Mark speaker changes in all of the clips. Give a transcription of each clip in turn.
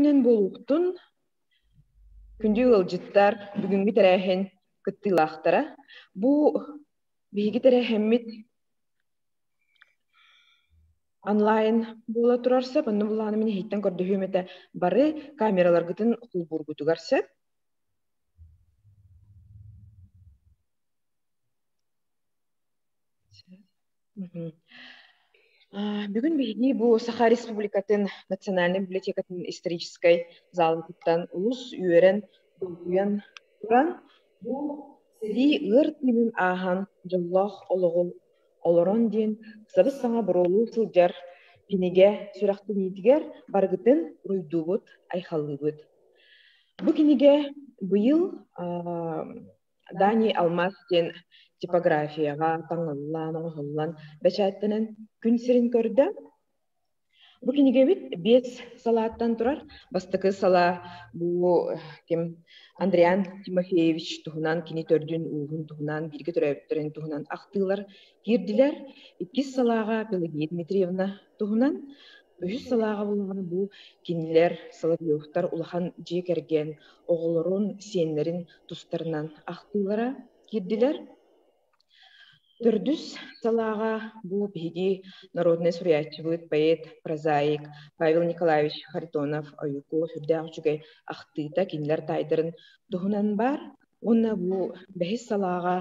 Speaker 1: күнүнэн буолуохтун, күндү ыалдьыттар, бүгүҥҥү тэрээһин кыттыылаахтара. Бу биһиги тэрээһиммит онлайн буола турар сөп, онно буллаҕына мин иһиттэн көрдөһүөм этэ, бары камераларгытын холбуургутугар сөп. Бүгүн биһиги бу Саха Республикатын Национальнай библиотекатын историческай залытыттан олус үөрэн, долгуйан туран, бу сэрии ыар тыынын ааһан дьоллоох олоҕу олорон диэн сабыс-саҥа буруолуу сылдьар кинигэ сүрэхтэниитигэр барыгытын уруйдуубут, айхаллыыбыт. Бу кинигэ быйыл Дани Алмаз диэн типографияҕа таҥыллан, оҥоһуллан, бэчээттэнэн күн сирин көрдө. Бу кинигэбит биэс салааттан турар. Бастакы салаа бу ким Андриан Тимофеевич туһунан, кини төрдүн ууһун туһунан, бииргэ төрөөбүттэрин туһунан ахтыылар киирдилэр. Иккис салааҕа Пелагея Дмитриевна туһунан. Үһүс салааҕа буоллаҕына бу кинилэр Соловьевтар улахан дьиэ кэргэн оҕолорун, сиэннэрин тустарынан ахтыылара киирдилэр. Төрдүс салааҕа бу биһиги народнай суруйааччыбыт, поэт, прозаик Павел Николаевич Харитонов Ойуку сүрдээх үчүгэй ахтыыта кинилэр таайдарын туһунан баар. Уонна бу бэһис салааҕа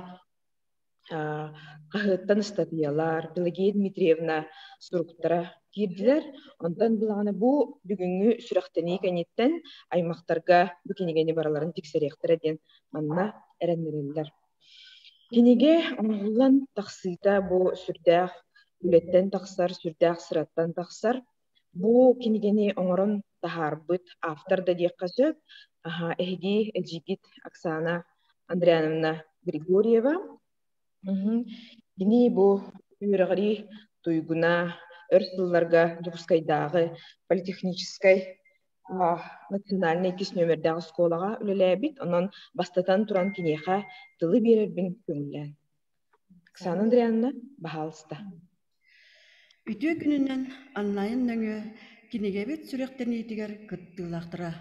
Speaker 1: хаһыаттан ыстатыйалар, Пелагея Дмитриевна суруктара киирдилэр. Онтон былаҕана бу бүгүҥҥү сүрэхтэнии кэнниттэн аймахтарга бу кинигэни барыларын тиксэриэхтэрэ диэн манна эрэннэрэллэр. Кинигэ оҥоһуллан тахсыыта бу сүрдээх үлэттэн тахсар, сүрдээх сыраттан тахсар. Бу кинигэни оҥорон таһаарбыт автор да диэххэ сөп. Эһиги эдьиийгит Оксана Андриановна Григорьева. Кини бу үөрэҕирии туйгуна өр сылларга Дьокуускайдааҕы политехническай национальнай иккис нүөмэрдээх оскуолаҕа үлэлээбит. Онон бастатан туран киниэхэ тылы биэрэрбин көҥүллээн. Оксана Андриановна, баһаалыста.
Speaker 2: Үтүө күнүнэн онлайн нөҥүө кинигэбит сүрэхтэниитигэр кыттыылаахтара.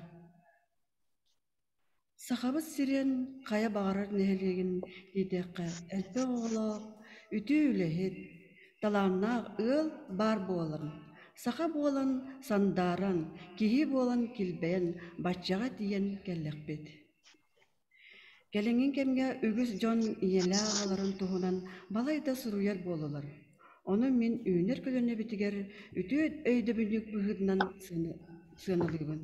Speaker 2: Сахабыт сирин хайа баҕарар нэһилиэгин диэтэххэ элбэх оҕолоох, үтүө үлэһит, талааннаах ыал баар буолан, саха буолан сандааран, киһи буолан килбэйэн баччаҕа тиийэн кэллэхпит. Кэлиҥҥи кэмҥэ үгүс дьон ийэлээх аҕаларын туһунан балайда суруйар буоллулар. Ону мин үүнэр көлүөнэбитигэр үтүө өйдөбүнньүк быһыытынан сыаналыыбын.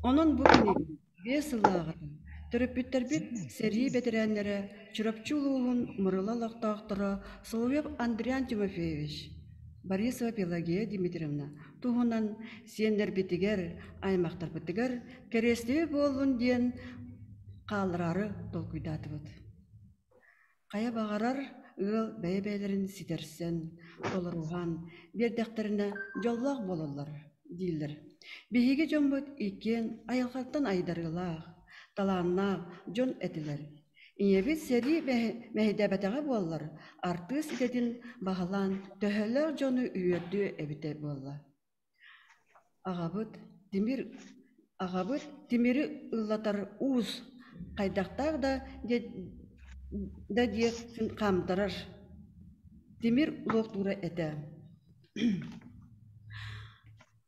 Speaker 2: Онон бу кинигэ 5 сыллааҕыта төрөппүттэрбит сэрии бэтэрээннэрэ Чурапчы улууһун Мырыла олохтоохторо Соловьев Андриан Тимофеевич, Борисова Пелагея Дмитриевна туһунан сиэннэрбитигэр, аймахтарбытыгар кэриэстэбил буоллун диэн хааллараары толкуйдаатыбыт. Хайа баҕарар ыал бэйэ-бэйэлэрин ситэрсэн, толоруһан биэрдэхтэринэ дьоллоох буолаллар дииллэр. Биһиги дьоммут иккиэн айылҕаттан айдарыылаах, талааннаах дьон этилэр. Ийэбит сэрии мэһэйдээбэтэҕэ буоллар, артыыс идэтин баһылаан төһөлөөх дьону үөрдүө эбитэ буолла. Аҕабыт тимир аҕабыт тимири ыллатар уус, хайдахтаах да да диэххин хаамтарар, тимир луохтуура этэ.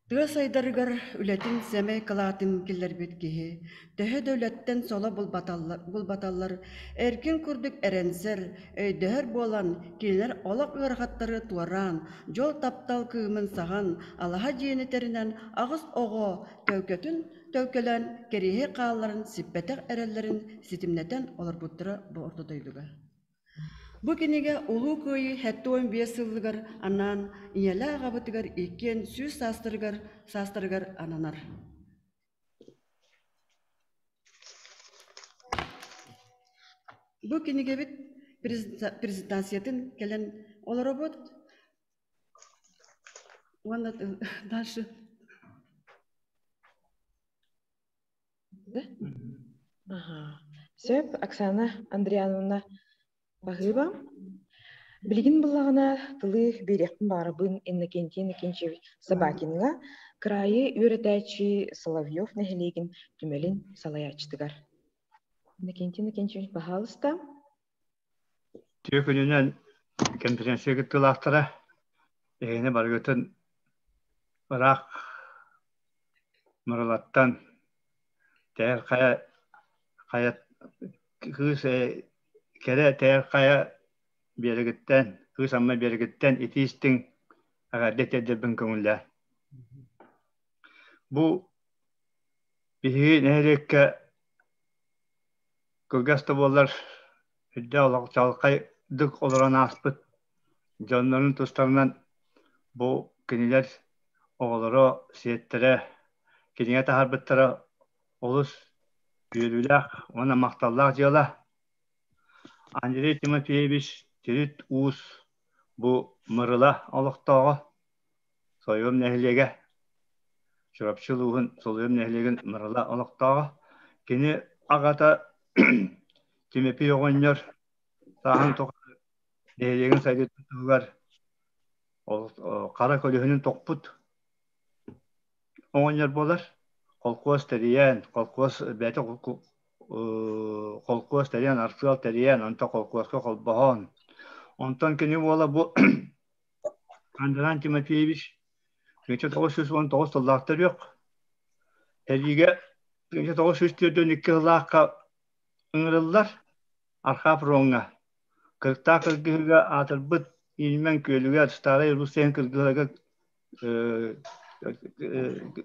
Speaker 2: Тыа сайдарыгар үлэтин сэмэй кылаатын киллэрбит киһи, төһө да үлэттэн соло булбаталлар, эркин курдук эрэнсэр, өйдөһөр буолан, кинилэр олох ыарахаттары туораан, дьол таптал кыымын саҕан, алаһа дьиэни тэринэн аҕыс оҕо төлкөтүн төлкөлөөн кэриэһи хаалларан сиппэтэх эрэллэрин ситимнэтэн олорбуттара бу орто дойдуга. Бу кинигэ Улуу Кыайыы 75 сылыгар анаан ийэлээх аҕабытыгар иккиэн 100 саастарыгар ананар. Бу кинигэбит презентациятын кэлэн олоробут уонна дальше.
Speaker 1: Да? Ага. Сөп, Оксана Андриановна, баһыыба. Билигин буллаҕына тылы биэриэхпин баҕарабын Иннокентий Иннокентьевич Собакиҥҥа, кыраайы үөрэтээччи Соловьев нэһилиэгин түмэлин салайааччытыгар. Иннокентий Иннокентьевич, баһаалыста.
Speaker 3: Үтүө күнүнэн конференция кыттыылаахтара, эһигини барыгытын ыраах Мырылаттан Тэһэр хайа хайа кыыс кэрэ Тэһэр хайа биэрэгиттэн, Кыыс Амма биэрэгиттэн итии-истиҥ эҕэрдэ тиэрдэрбин көҥүллээ. Бу биһиги нэһилиэккэ кылгас да буоллар үрдээх олох чаҕылхайдык олорон ааспыт дьоннорун тустарынан бу кинилэр оҕолоро, сиэттэрэ кинигэ таһаарбыттара олус үөрүүлээх уонна махталлаах дьыала. Андрей Тимофеевич төрүт уус бу Мырыла олохтооҕо, Сойуом нэһилиэгэ, Чурапчы улууһун Солуйум нэһилиэгин Мырыла олохтооҕо. Кини аҕата Тимофей оҕонньор сааһын тухары нэһилиэгин сайдыытын туһугар хара көлөһүнүн тохпут оҕонньор буолар. Холкуос тэрийэн, холкуос бэйэтэ холкуос тэрийэн, артыал тэрийэн, онтон холкуоска холбоһон. Онтон кини уола бу Андрей Тимофеевич 1919 сыллаах төрүөх. Сэриигэ 1942 сыллаахха ыҥырыллар Архаа фроҥҥа. Кырыктаах кыргыһыыга аатырбыт Ильмень күөлүгэр Старай Руссиян кыргыһыыга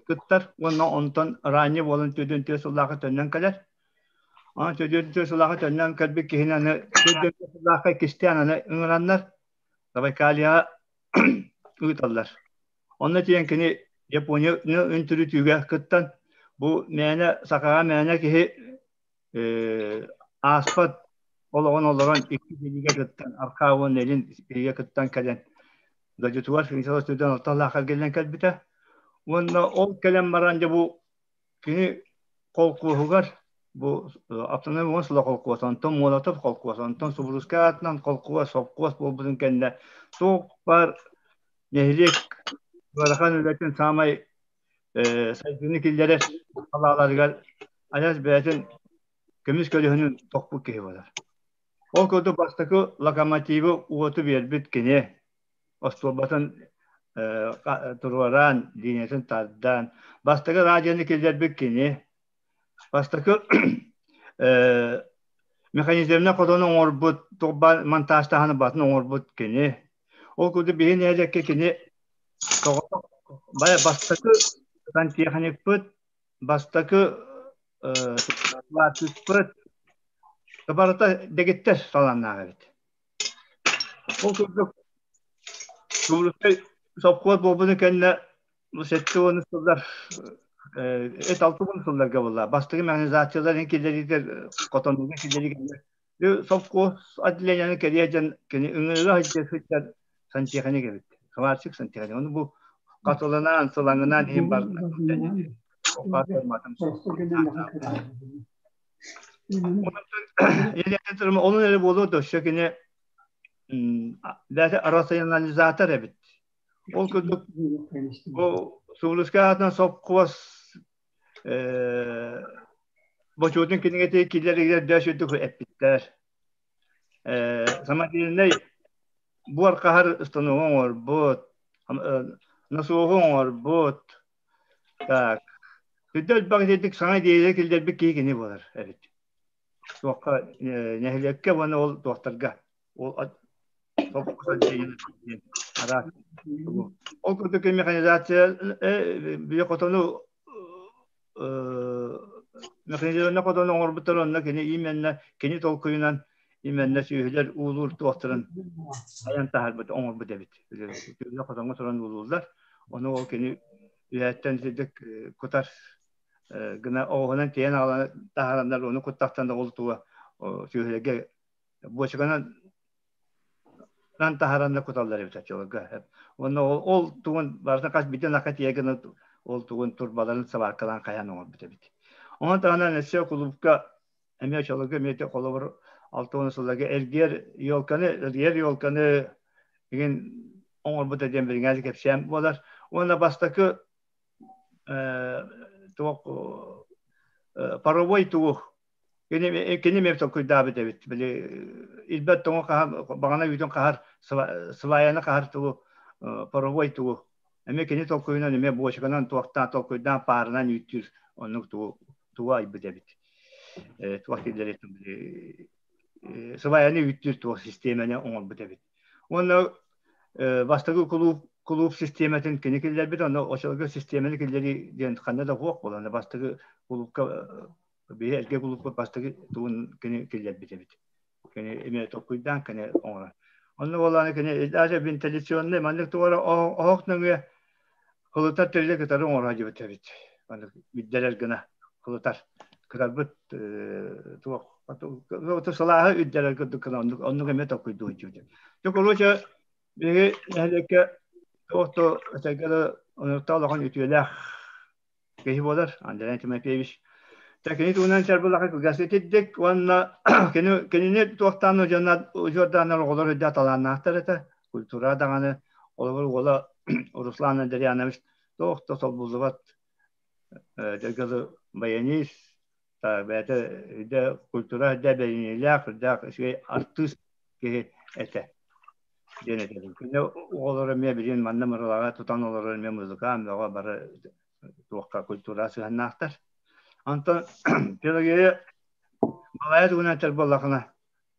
Speaker 3: кыттар уонна онтон ранее буолан 44 сыллаахха төннөн кэлэр. Аны 44 сыллаахха төннөн кэлбит киһини аны 44 сыллаахха иккистээн аны ыҥыраннар Забайкальеҕа ыыталлар. Онно тиийэн кини Японияны үнтүрүтүүгэ кыттан бу мээнэ сахаҕа мээнэ киһи ааспат олоҕун олорон икки билиигэ кыттан Архаа уонна Илин билиигэ кыттан кэлэн дойдутугар Финсалас алталаах эргиллэн кэлбитэ. Уонна ол кэлэн баран дьэ бу кини холкуоһугар бу автономия уон сыла холкуос, онтон Молотов холкуос, онтон Субурускай аатынан холкуос, сопхуос буолбутун кэннэ туох баар нэһилиэк ыарахан үлэтин саамай сайдыыны киллэрэр салааларыгар адьас бэйэтин көмүс көлөһүнүн тохпут киһи буолар. Ол курдук бастакы локомотивы уоту биэрбит кини остуолбатын туруоран, линиятын тардан, бастакы радионы киллэрбит кини, бастакы механизмнай хотону оҥорбут, монтажтаһаны батын оҥорбут кини. Ол курдук биһи нэһилиэккэ кини соҕотох бастакы сантехникпыт, бастакы пластикпыт барыта дэгиттэр талааннаах эбит. Ол курдук Субулуккай сопхуос буолбутун кэннэ бу 70 сыллар эт 60 сылларга буолла. Бастакы механизацияларын киллэриитэ хотонуга киллэриигэ совхоз отделениены кэлиэ дьон кини ыҥырыга сылдьар сылдьар сантехник эбит. Сварщик сантехник. Ону бу хатыланаан, сылаҥынаан иһин барытын Onun эрэ буолуо да өссө кини бэйэтэ рационализатор эбит. Ол курдук бу Субулускай аатынан сопхуос бочуотун кинигэтигэр киллэригэр дөс үрдүк эппиттэр. Самодельнай буор хаһар станогу оҥорбут, насоһу оҥорбут. Так. Үрдэ элбэх итинник саҥа идиэйэлэри киллэрбит киһи кини буолар эбит. Туохха нэһилиэккэ уонна ол туохтарга ол араас ол курдук механизация били хотону механизированнай хотону оҥорбуттар онно кини именно кини толкуйунан именно сүөһүлэр уулуур туохтарын айан таһаарбыт оҥорбут эбит. Сүөһүлэр хотоҥҥо туран уулууллар. Ону ол кини үөһэттэн сирдик кутар гына оҕуһунан тиэйэн аҕалан таһаараннар ону куттахтан да ол туга сүөһүлэргэ буочуканан таһаараннар куталлар эбит оччолорго. Уонна ол тугун барытын хас биирдии ынахха тиийэ гына ол тугун турбаларын сыбааркалаан хайаан оҥорбут эбит. Онон таһынан өссө кулуупка эмиэ оччолорго эмиэ холобур 60 сылларга эргиэр елканы, эргиэр елканы игин оҥорбута диэн билиҥҥэ кэпсээн буолар. Уонна бастакы туох паровой тугу кини кини эмиэ толкуйдаабыт эбит. Били ирбэт тоҥу хаһар, баҕана үүтүн хаһар, сваяны хаһар тугу паровой тугу эмиэ кини толкуйунан эмиэ буочуканан туохтаан толкуйдаан паарынан үүттүүр оннук тугу тугу айбыт эбит. Туох дииллэр сваяны үүттүүр туох систиэмэни оҥорбут эбит. Уонна бастакы кулууп кулууп систиэмэтин кини киллэрбит, онно очолго систиэмэни киллэрии диэн ханна да суох буолан, бастакы кулуупка биһи эргэ кулуупка бастакы тугун кини киллэрбит эбит. Кини эмиэ толкуйдаан кини оҥорор. Онно буоллаҕына кини даже вентиляционный маннык тугу эрэ оһох нөҥүө кылытар тэрили кытары оҥоро дьибит эбит. Маннык үрдэрэр гына кылытар. Кытарбыт туох сылааһы үрдэрэр курдук гына оннук оннук эмиэ толкуйдуу дьибит. Дьэ короче биһиги нэһилиэккэ туох да этэргэ да онуттан улахан үтүөлээх киһи буолар Андрей Тимофеевич. Кини туһунан чарбылаха кылгас этирдик уонна кини кинини туохтаан удьуордааннар оҕолор үрдэ талааннаахтар этэ. Культура даҕаны олобор уола Руслан Андрианович туох да солбуллубат дьаргылы баянист, бэйэтэ үрдэ культура үрдэ бэриниилээх, үрдээх үчүгэй артыыс киһи этэ диэн этэбин. Күнэ оҕолоро эмиэ билигин манна Мырылаҕа тутан олорор эмиэ музыкант бөҕө бары туохха культура сыһыаннаахтар. Онтон Пелагея Малая тугунан этэр буоллахына,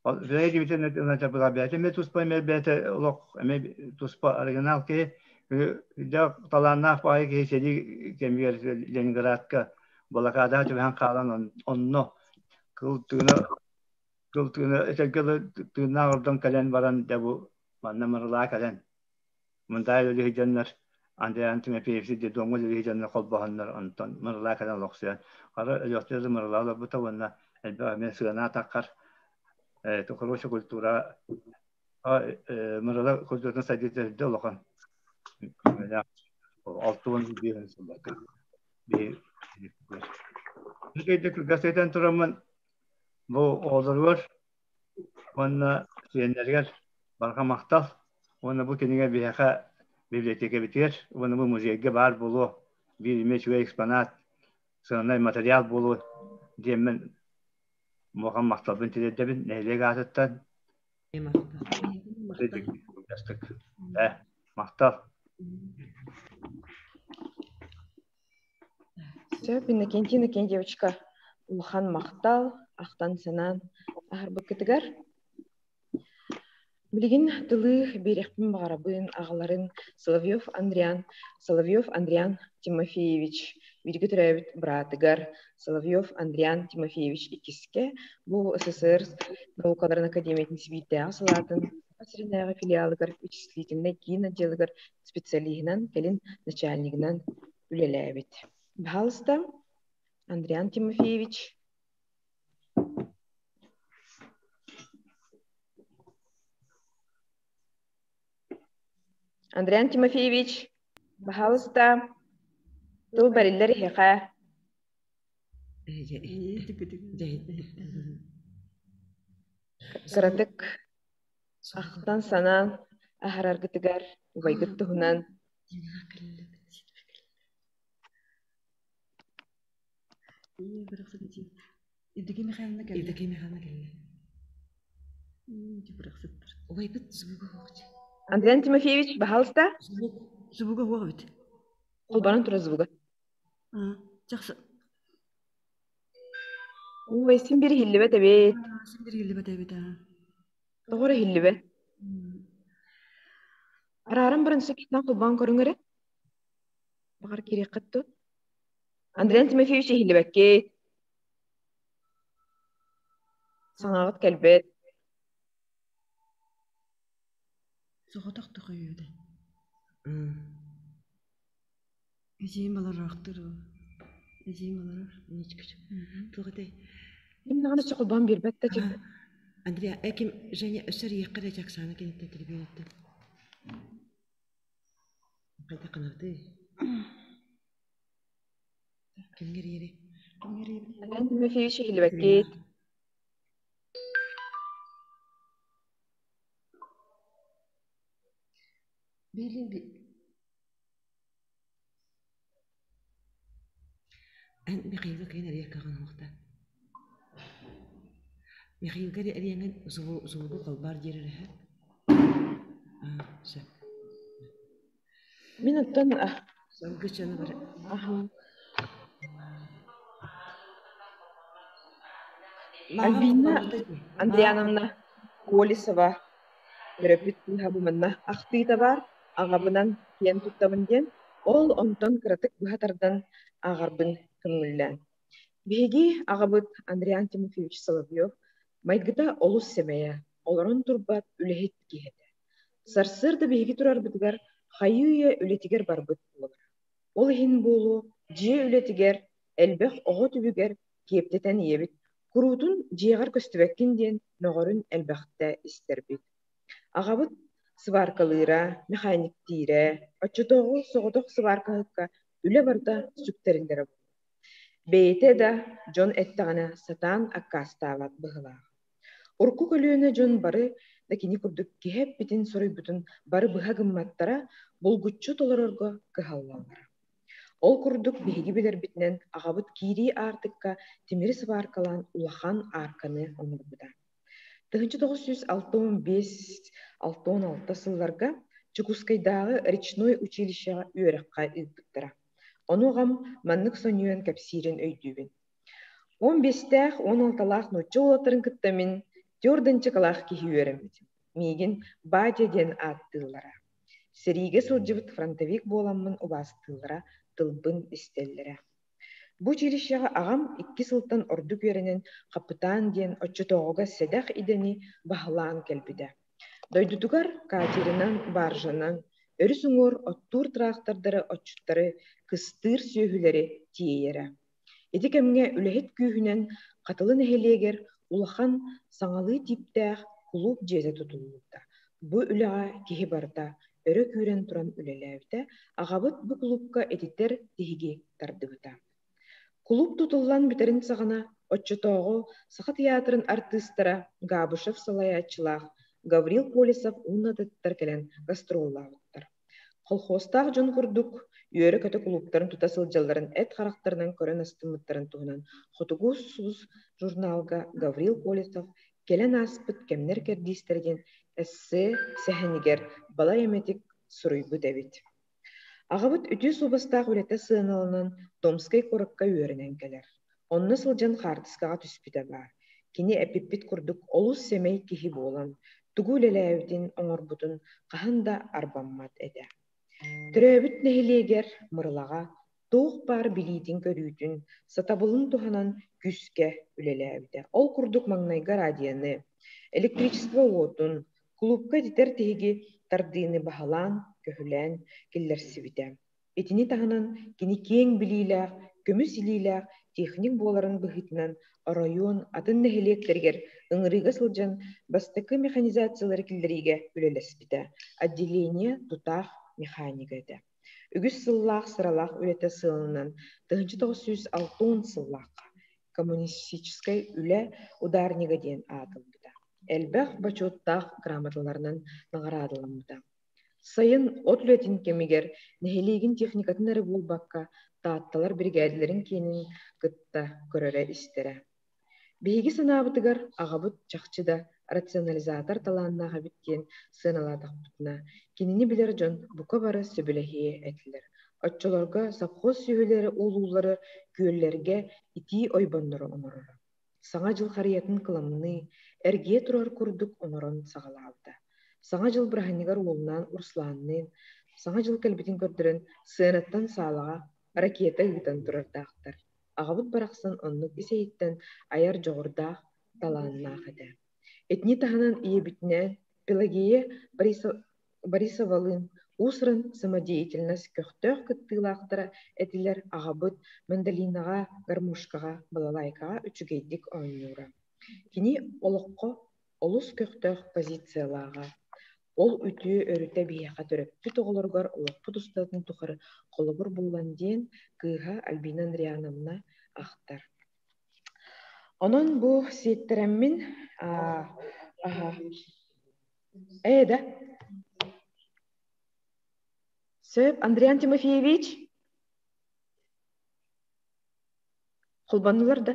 Speaker 3: Пелагея Дмитриевна этэр буоллаҕына бэйэтэ эмиэ туспа эмиэ бэйэтэ олох эмиэ туспа оригинал киһи, үрдээх талааннаах баайы киһи сэрии кэмигэр Ленинградка блокадаҕа түбэһэн хаалан онно кыл тыына кыл тыына этэргэ тыыннаах ордон кэлэн баран дьэ бу манна Мырылаа кэлэн Мындаай үлэһит дьоннор Андриан Тимофеевич детдомҥа үлэһит дьоннор холбоһоннор онтон Мырылаа кэлэн олохсуйан хара өлүөхтэр да Мырылаа олорбута уонна элбэх эмиэ сыана атаххар короче культура Мырыла культуратын сайдыыта үрдэ улахан 65 сылларга биһи кылгас этэн тураммын бу оҕолоругар уонна сиэннэригэр барҕа махтал уонна бу кинигэ биһиэхэ библиотекабитигэр уонна бу музейга баар буолуо биир эмиэ үчүгэй экспонат сыаннай материал буолуо диэммин улахан махталбын тириэрдэбин нэһилиэк аатыттан махтал
Speaker 1: Сөп, Иннокентий Иннокентьевичка улахан махтал, ахтан-санаан аһарбыккытыгар. Билигин тылы биэриэхпин баҕарабын аҕаларын Соловьев Андриан, Соловьев Андриан Тимофеевич бииргэ төрөөбүт быраатыгар Соловьев Андриан Тимофеевич иккискэ бу СССР наукаларын академиятын Сибиирдээҕи салаатын Саха сиринээҕи филиалыгар вычислительнай киин отделыгар специалиһынан, кэлин начальнигынан үлэлээбит. Пожалуйста, Андриан Тимофеевич. Андриан Тимофеевич, пожалуйста, тыл бэриллэр иһиэхэ. Кыратык ахтан-санаан аһараргытыгар убайгыт туһунан
Speaker 2: Евдокия Михайловна кэллэ.
Speaker 4: Евдокия Михайловна кэллэ. Убайбыт звуга суох.
Speaker 1: Андриан Тимофеевич, пожалуйста.
Speaker 2: Звуга суох эбит.
Speaker 1: Холбонон турар звуга.
Speaker 2: Чахсы.
Speaker 1: Ой, син бир иһиллибэт эбит.
Speaker 2: Син бир иһиллибэт эбит аа.
Speaker 1: Тоҕо эрэ иһиллибэт. Арааран баран сөкүтүнэн холбоон көрүҥ эрэ. Баҕар киириэххит дуо? Андриан Тимофеевич иһиллибэккит. Саҥаҕыт кэлбэт.
Speaker 2: Соҕотох тохойуода. Эдьиийим балараахтыр Эдьиийим баларар.
Speaker 4: Туох этэй?
Speaker 1: Ким даҕаны өссө холбоон биэрбэт да чэ.
Speaker 4: Андреа, ким Женя өссө эрийиэххэ эрэ Оксана киниттэн телефонуттан. Хайдах гынабытый? Кимҥэ эрийэри?
Speaker 2: Кимҥэ эрийэбин?
Speaker 1: Андриан Тимофеевич иһиллибэккит.
Speaker 4: Билин би Эн Михаилга кэлин эрийэккэҕин уохта. Михаилга эрийэҥҥин звугу холбоор диир эрэһэ. Сөп.
Speaker 1: Мин оттон
Speaker 4: Салгы чаны бар.
Speaker 1: Альбина Андриановна Колесова төрөппүт кыыһа бу манна ахтыыта баар, аҕабынан киэн туттабын диэн, ол онтон кыратык быһа тардан ааҕарбын көҥүллээн. Биһиги аҕабыт Андриан Тимофеевич Соловьев майгыта олус сэмэйэ, олорон турбат үлэһит киһи этэ. Сарсыарда биһиги турарбытыгар хайыы-үйэ үлэтигэр барбыт буолара. Ол иһин буолуо, дьиэ үлэтигэр, элбэх оҕо түбүгэр киэптэтэн ийэбит куруутун дьиэҕэр көстүбэккин диэн мөҕөрүн элбэхтэ истэрбит. Аҕабыт сыбааркалыыра, мэхээньиктиирэ, оччотооҕу соҕотох сыбааркаһыкка үлэ барыта сүктэриллэрэ буолуо. Бэйэтэ да дьон эттэҕинэ сатаан аккаастаабат быһыылаах. Урукку көлүөнэ дьон бары да кини курдук киһи эппитин суруйбутун бары быһа гымматтара, булгуччу толорорго кыһаллаллара. Ол курдук биһиги билэрбитинэн аҕабыт киирии аартыкка тимири сыбааркалаан улахан аарканы оҥорбута. 1965-66 сылларга Дьокуускайдааҕы речной училищеҕа үөрэххэ ыыппыттара. Ону аҕам маннык сонньуйан кэпсиирин өйдүүбүн. 15-тээх, 16-лаах нуучча уолаттарын кытта мин Тёрдынчыкалаах киһи үөрэммитим. Миигин Батя диэн ааттыыллара. Сэриигэ сылдьыбыт фронтовик буоламмын убаастыыллара, тылбын истэллэрэ. Бу училищеҕа аҕам 2 сылтан ордук үөрэнэн хапытаан диэн оччотооҕуга сэдэх идэни баһылаан кэлбитэ. Дойдутугар катерынан, баржанан, өрүс уҥуор оттуур тыраахтардары, отчуттары, кыстыыр сүөһүлэри тиэйэрэ. Ити кэмҥэ үлэһит күүһүнэн Хатылы нэһилиэгэр улахан саҥалыы тииптээх кулууп дьиэтэ тутуллубута. Бу үлэҕэ киһи барыта өрө күүрэн туран үлэлээбитэ, аҕабыт бу кулуупка ититэр тиһиги тардыбыта. Кулууп тутуллан бүтэрин саҕана оччотооҕу Саха тыйаатырын артыыстара Габышев салайааччылаах Гаврил Колесов уонна атыттар кэлэн гастроллаабыттар. Колхозтаах дьон курдук үөрэ-көтө кулууптарын тута сылдьалларын эт харахтарынан көрөн астыммыттарын туһунан Хотугу сулус журналга Гаврил Колесов кэлэн ааспыт кэмнэр кэрдиистэрэ диэн эссе сэһэнигэр балай эмэтик суруйбут эбит. Аҕабыт үтүө суобастаах үлэтэ сыаналанан Томскай куоракка үөрэнэн кэлэр. Онно сылдьан хаартыскаҕа түспүтэ баар. Кини эппиппит курдук олус сэмэй киһи буолан, тугу үлэлээбитин, оҥорбутун хаһан да арбаммат этэ. Төрөөбүт нэһилиэгэр Мырылаҕа туох баар билиитин-көрүүтүн, сатабылын туһанан күүскэ үлэлээбитэ. Ол курдук маҥнайгы радионы, электричество уотун, кулуупка ититэр тиһиги тардыыны баһылаан, көһүлээн киллэрсибитэ. Итини таһынан кини киэҥ билиилээх, көмүс илиилээх техник буоларын быһыытынан оройуон атын нэһилиэктэригэр ыҥырыыга сылдьан бастакы механизациялары киллэриигэ үлэлэспитэ, отделение тутаах механига этэ. Үгүс сыллаах сыралаах үлэтэ сыалынан 1960 сыллаахха коммунистическай үлэ ударнига диэн аатырбыта. Элбэх бочуоттаах грамоталарынан наҕараадаламмыта. Сайын от үлэтин кэмигэр нэһилиэгин техникатын эрэ буолбакка, Таатталар биригээдэлэрин киэнин кытта көрөрө-истэрэ. Биһиги санаабытыгар, аҕабыт чахчы да рационализатор талааннаах эбит диэн сыаналаатахпытына, кинини билэр дьон бука бары сөбүлэһиэ этилэр. Оччолорго совхоз сүөһүлэрэ уулууллары күөллэргэ итии ойбоннору оҥороро. Саҥа дьыл харыйатын кыламныы, эргийэ турар курдук оҥорон саҕалаабыта. Саҥа дьыл бырааһынньыгар уолунаан Русланныын Саҥа дьыл кэлбитин көрдөрөн сыанаттан саалаҕа ракета ыытан турардаахтар. Аҕабыт барахсан оннук ис-иһиттэн айар дьоҕурдаах, талааннаах этэ. Итини таһынан ийэбитинээн Пелагея Борисовалыын уус-уран самодеятельность көхтөөх кыттыылаахтара этилэр, аҕабыт мандолинаҕа, гармошкаҕа, балалайкаҕа үчүгэйдик оонньуура. Кини олоххо олус көхтөөх позициялааҕа. Ол үтүө өрүтэ биһиэхэ төрөппүт оҕолоругар олохпут устатын тухары холобур буолан диэн кыыһа Альбина Андриановна ахтар. Онон бу сиэттэрэммин ээ да. Сөп, Андриан Тимофеевич. Холбоннулар да.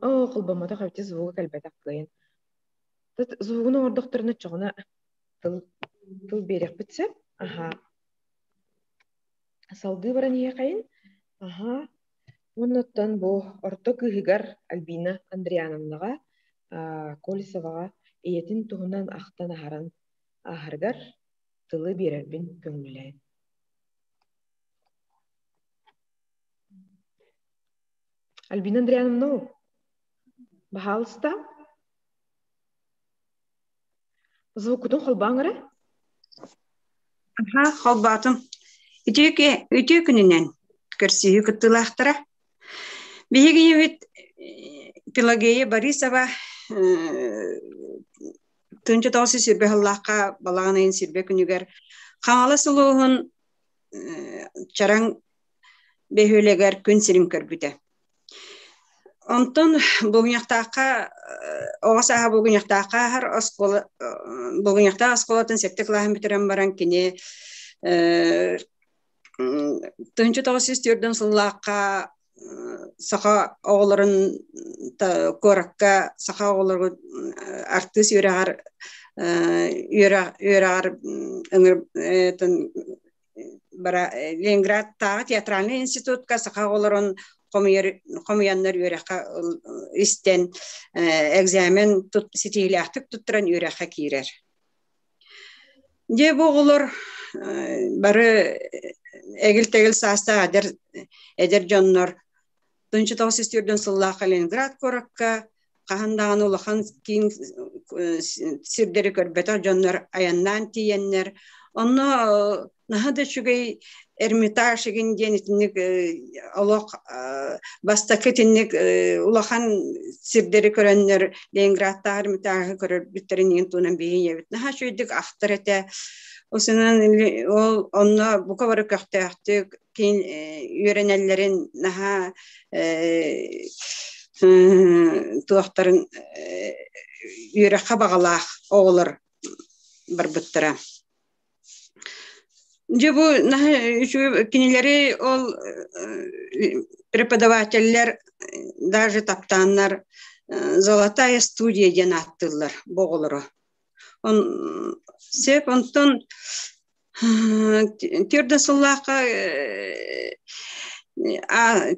Speaker 1: Оо, холбоммотох эбити звуга кэлбэтэх кыайан. Звугун оҥордохторуна чоҕуна тыл тыл биэриэхпит сөп. Аха. Салгыы баран иһиэхэйин. Аха. Уонна бу орто кыыһыгар Альбина Андриановнаҕа Колесоваҕа ийэтин туһунан ахтан аһаран ааһарыгар тылы биэрэрбин көҥүлээн. Альбина Андриановна, баһаалыста. Звуккутун холбооҥ эрэ.
Speaker 5: Аха, холбоотум. Үтүө күнүнэн көрсүһүү кыттыылаахтара. Биһиги ийэбит Пелагея Борисова 1920 сыллаахха балаҕан ыйын сирбэ күнүгэр Хаҥалас улууһун Чараҥ бөһүөлэгэр күн сирин көрбүтэ. Онтон Булгунньахтаахха оҕо сааһа Булгунньахтаахха ааһар оскуола Булгунньахтаах оскуолатын сэттэ кылааһын бүтэрэн баран кини 1904 сыллаахха саха оҕолорун куоракка саха оҕолорун артыыс үөрэҕэр үөрэҕэр Ленинградтааҕы театральнай институтка саха оҕолорун хомуйаннар үөрэххэ истэн экзамен ситиһиилээхтик туттаран үөрэххэ киирэр. Дьэ бу оҕолор бары эгил-тэгил саастаах эдэр, эдэр дьоннор 1904 сыллаах Ленинград куоракка хаһан даҕаны улахан киин сирдэри көрбөтөх дьоннор айаннаан тиийэннэр онно наһаа да үчүгэй Эрмитаж игин диэн итинник олох бастакы итинник улахан сирдэри көрөннөр Ленинградтааҕы Эрмитажы көрөрбүттэрин иһин туһунан биһиги ийэбит наһаа үчүгэйдик ахтар этэ. Осунан ол онно бука бары көхтөөхтүк киин үөрэнэллэрин наһаа туохтарын үөрэххэ баҕалаах оҕолор барбыттара. Дьэ бу наһаа үчүгэй кинилэри ол преподавателлэр даже таптааннар «Золотая студия» диэн ааттыыллар бу оҕолору. Сөп онтон Төрдөн сыллаахха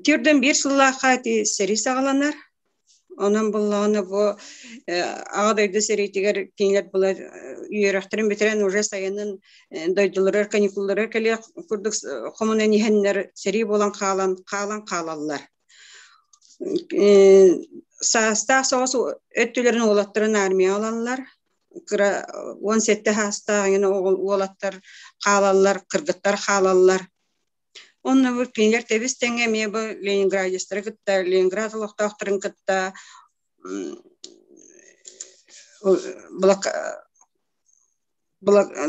Speaker 5: төрдөн биир сыллаахха ити сэрии саҕаланар. Онон буллаҕына бу Аҕа дойду сэриитигэр кинилэр була үөрэхтэрин бүтэрэн уже сайынын дойдуларыгар каникулларыгар кэлиэх курдук хомунан иһэннэр сэрии буолан хаалан хаалан хаалаллар. Саастаах соҕус өттүлэрин уолаттарын армия ылаллар. Кыра 17 саастаах эҥин уолаттар хаалаллар, кыргыттар хаалаллар. Онно бу кинилэр тэбис-тэҥҥэ эмиэ бу ленинградецтары кытта, Ленинград олохтоохторун кытта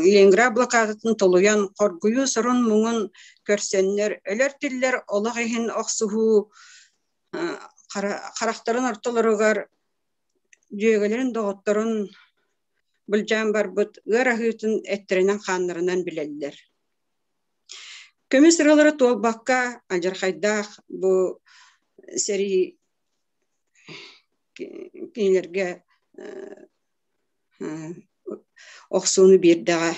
Speaker 5: Ленинград блокадатын толуйан, хоргуйуу сорун-муҥун көрсөннөр, өлөр-тиллэр олох иһин охсуһуу харахтарын ортолоругар дьүөгэлэрин, доҕотторун былдьаан барбыт ыар аһыытын эттэринэн-хааннарынан билэллэр. Көмүс ыралара туолбакка алдьархайдаах бу сэрии кинилэргэ охсууну биэрдэҕэ.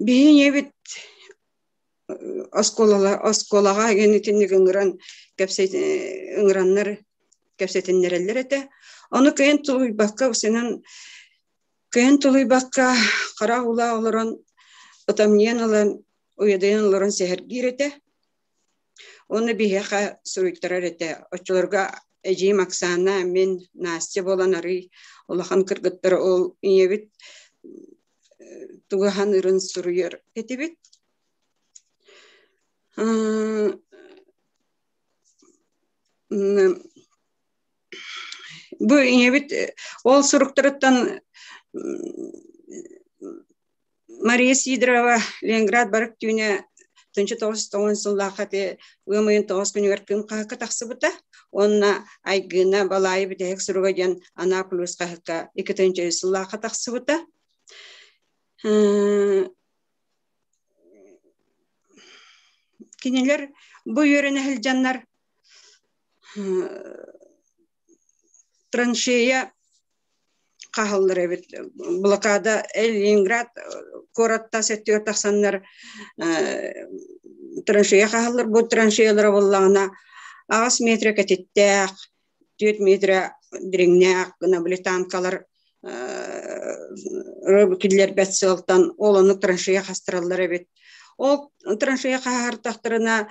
Speaker 5: Биһиги ийэбит оскуолаҕа игин итинник ыҥыран ыҥыраннар кэпсэтиннэрэллэр этэ. Ону кыайан тулуйбакка синэн кыайан тулуйбакка харах уулаах олорон ытамньыйан ылан уйадыйан олорон сэһэргиир этэ. Уонна биһиэхэ суруйтарар этэ. Оччолорго эдьиийим Оксана, мин, Настя буолан арыый улахан кыргыттар ол ийэбит тугу аһаныырын суруйар этибит. Бу ийэбит ол суруктарыттан Мария Сидорова Ленинград барык түүнэ 1990 сыллаахха ити ыам ыйын 9 күнүгэр Кыым хаһыакка тахсыбыта уонна Айгыына Балаайы бүтэһик суруга диэн Анаа плюс хаһыакка 2003 сыллаахха тахсыбыта. Кинилэр бу үөрэнэ сылдьаннар траншея хаһаллар эбит. Блокада Ленинград куораттан сэттигэ тахсаннар траншея хаһаллар. Бу траншеялара буоллаҕына аҕыс метр кэтиттээх, 4 метр дириҥнээх гына били танкалар киллэрбэт сыалтан ол ону траншея хастараллар эбит. Ол траншея хаһаартахтарына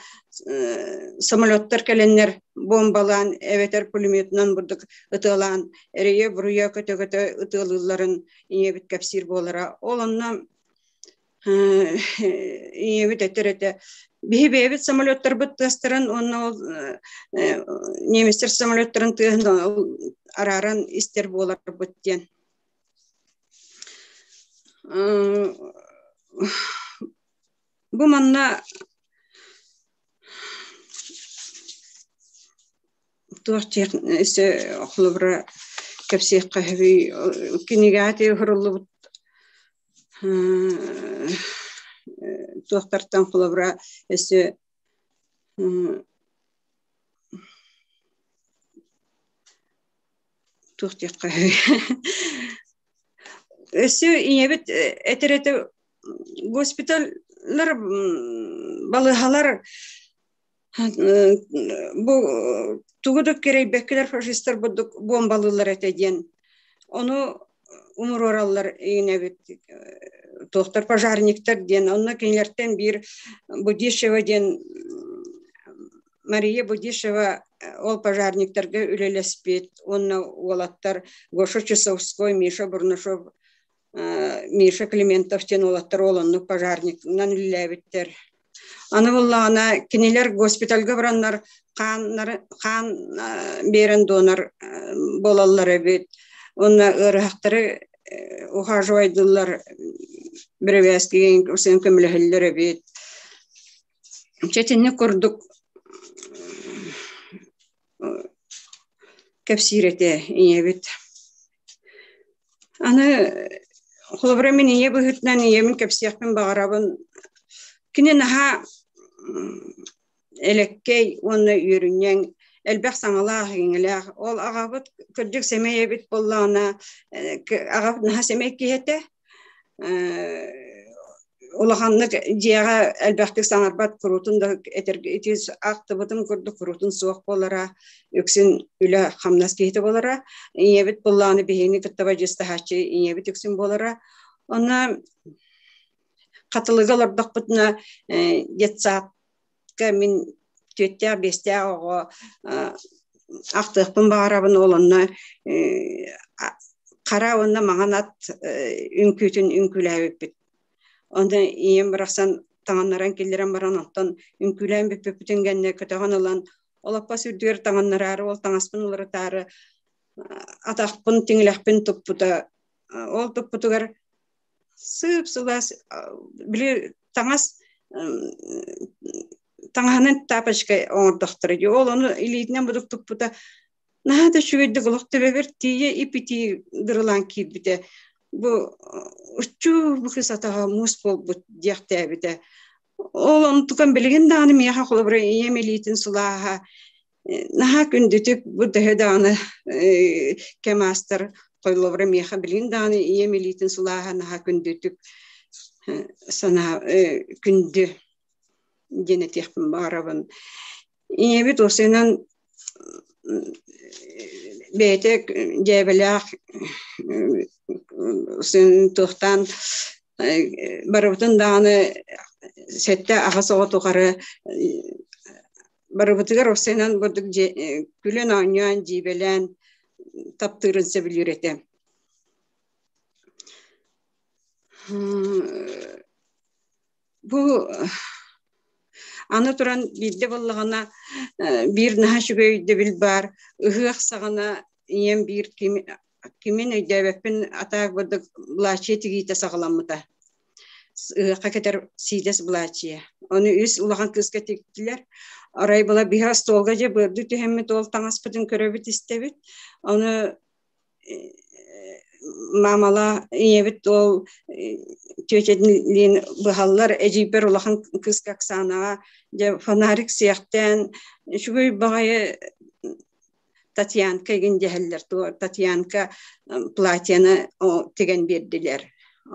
Speaker 5: самолеттар кэлэннэр бомбалаан эбэтэр пулеметунан бурдук ытыалаан эрийэ-буруйа көтө-көтө ытыалыылларын ийэбит кэпсиир буолара. Ол онно ийэбит этэр этэ биһи бэйэбит самолеттарбыт тыастарын уонна ол немецтэр самолеттарын тыаһын арааран истэр буоларбыт диэн. Бу манна туох өссө холобура кэпсиэххэ сөбүй кинигэҕэ тиһуруллубут туохтартан холобура өссө туох диэххэ өссө ийэбит этэр этэ госпиталлар балыыһалар бу тугу да кэрэйбэккэлэр фашистар бурдук бомбалыыллар этэ диэн ону умуруораллар иҥэбит туохтар пожарниктар диэн онно кинилэртэн биир Будишева диэн Мария Будишева ол пожарниктарга үлэлэспит уонна уолаттар Гоша Часовской, Миша Бурнашов, Миша Климентов диэн уолаттар ол оннук пожарникынан үлэлээбиттэр. Аны буоллаҕына кинилэр госпитальга бараннар хаан биэрэн донор буолаллар эбит. Уонна ыарыһахтары ухаживайдыыллар, бэрэбээскигэ көмөлөһөллөр эбит. Чэ итинник курдук кэпсиир этэ ийэбит. Аны холобура мин ийэ быһыытынан ийэбин кэпсиэхпин баҕарабын. Кини наһаа элэккэй уонна үөрүнньэҥ, элбэх саҥалаах-иҥэлээх. Ол аҕабыт кырдьык сэмэй эбит буоллаҕына, аҕабыт наһаа сэмэй киһи этэ. Улаханнык дьиэҕэ элбэхтик саҥарбат куруутун да этэргэ ити ахтыбытым курдук куруутун суох буолара, үксүн үлэ-хамнас киһитэ буолара. Ийэбит буоллаҕына биһигини кытта бадьыыстаһааччы ийэбит үксүн буолара. Онно Хатылыга олордохпутуна детсадка мин түөртээх-биэстээх оҕо ахтыахпын баҕарабын ол онно хара уонна маҥан ат үҥкүүтүн үҥкүүлээбиппит. Онно ийэм барахсан таҥыннаран киллэрэн баран онтон үҥкүүлээн бүппүппүтүн кэннэ көтөҕөн ылан олоппос үрдүгэр таҥыннараары ол таҥаспын уларытаары атахпын тиҥилэхпин туппута. Ол туппутугар сып-сылаас били таҥас таҥаһынан тапочка оҥордохторо дии ол ону илиитинэн будук туппута наһаа да үчүгэйдик олох төбөбөр тиийэ ип-итии дырылаан киирбитэ бу уччуу бу кыыс атаҕа муус буолбут диэхтээбитэ ол онтукам билигин даҕаны миэхэ холобура ийэм илиитин сылааһа наһаа күндүтүк бу төһө даҕаны кэм аастар холобура миэхэ билигин даҕаны ийэм илиитин сылааһа наһаа күндүтүк санаа күндү диэн этиэхпин баҕарабын. Ийэбит уопсайынан бэйэтэ дьээбэлээх туохтаан барыбытын даҕаны сэттэ аҕыс оҕо тухары барыбытыгар уопсайынан бурдук күлэн оонньоон дьиибэлээн таптыырын сөбүлүүр этэ. Бу аны туран биирдэ буоллаҕына биир наһаа үчүгэй өйдөбүл баар ыһыах саҕана ийэм биир кимин өйдөөбөппүн атаак бурдук былаачыйа тигиитэ саҕаламмыта. Ыһыахха кэтэр сиидэс былаачыйа. Ону үс улахан кыыска тиктилэр. Арай была биһи остуолга дьэ быардыы түһэммит ол таҥаспытын көрөбүт истэбит. Ону Маамала ийэбит ол тетятин быһаллар эдьиийбэр улахан кыыска Оксанаҕа дьэ фонарик сиэхтээн үчүгэй баҕайы Татьянка игин дьэһэллэр Татьянка платьяны тигэн биэрдилэр.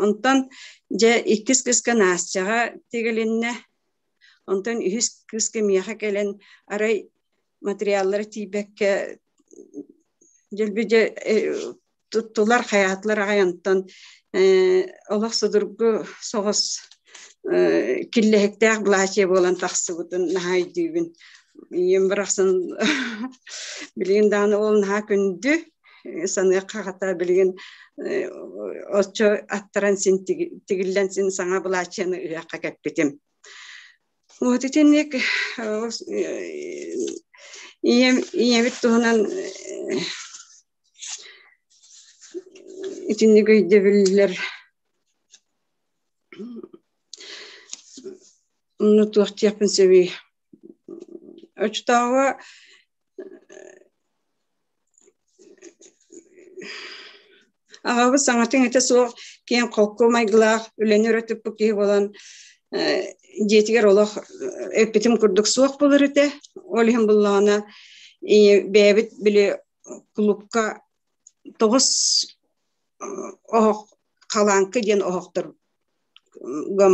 Speaker 5: Онтон дьэ иккис кыыска Настяҕа тигилиннэ. Онтон үһүс кыыска миэхэ кэлэн арай материаллара тиийбэккэ дьэлби дьэ туттулар хайаатылар аҕай онтон олох судургу соҕус киллэһиктээх былаачыйа буолан тахсыбытын наһаа өйдүүбүн. Ийэм барахсан билигин даҕаны ол наһаа күндү саныахха хата билигин оччо аттаран син тигиллэн син саҥа былаачыйаны ыһыахха кэппитим. Вот итинник ийэм ийэбит туһунан итинник өйдөбүллэр ну туох диэхпин сөбүй оччотооҕу Аҕабыт саҥатын-иҥэтэ суох киэҥ холку майгылаах үлэни өрө туппут киһи буолан дьиэтигэр олох эппитим курдук суох буолар этэ. Ол иһин буллаҕына бэйэбит били кулуупка тоҕус оһох халааҥкы диэн оһохтор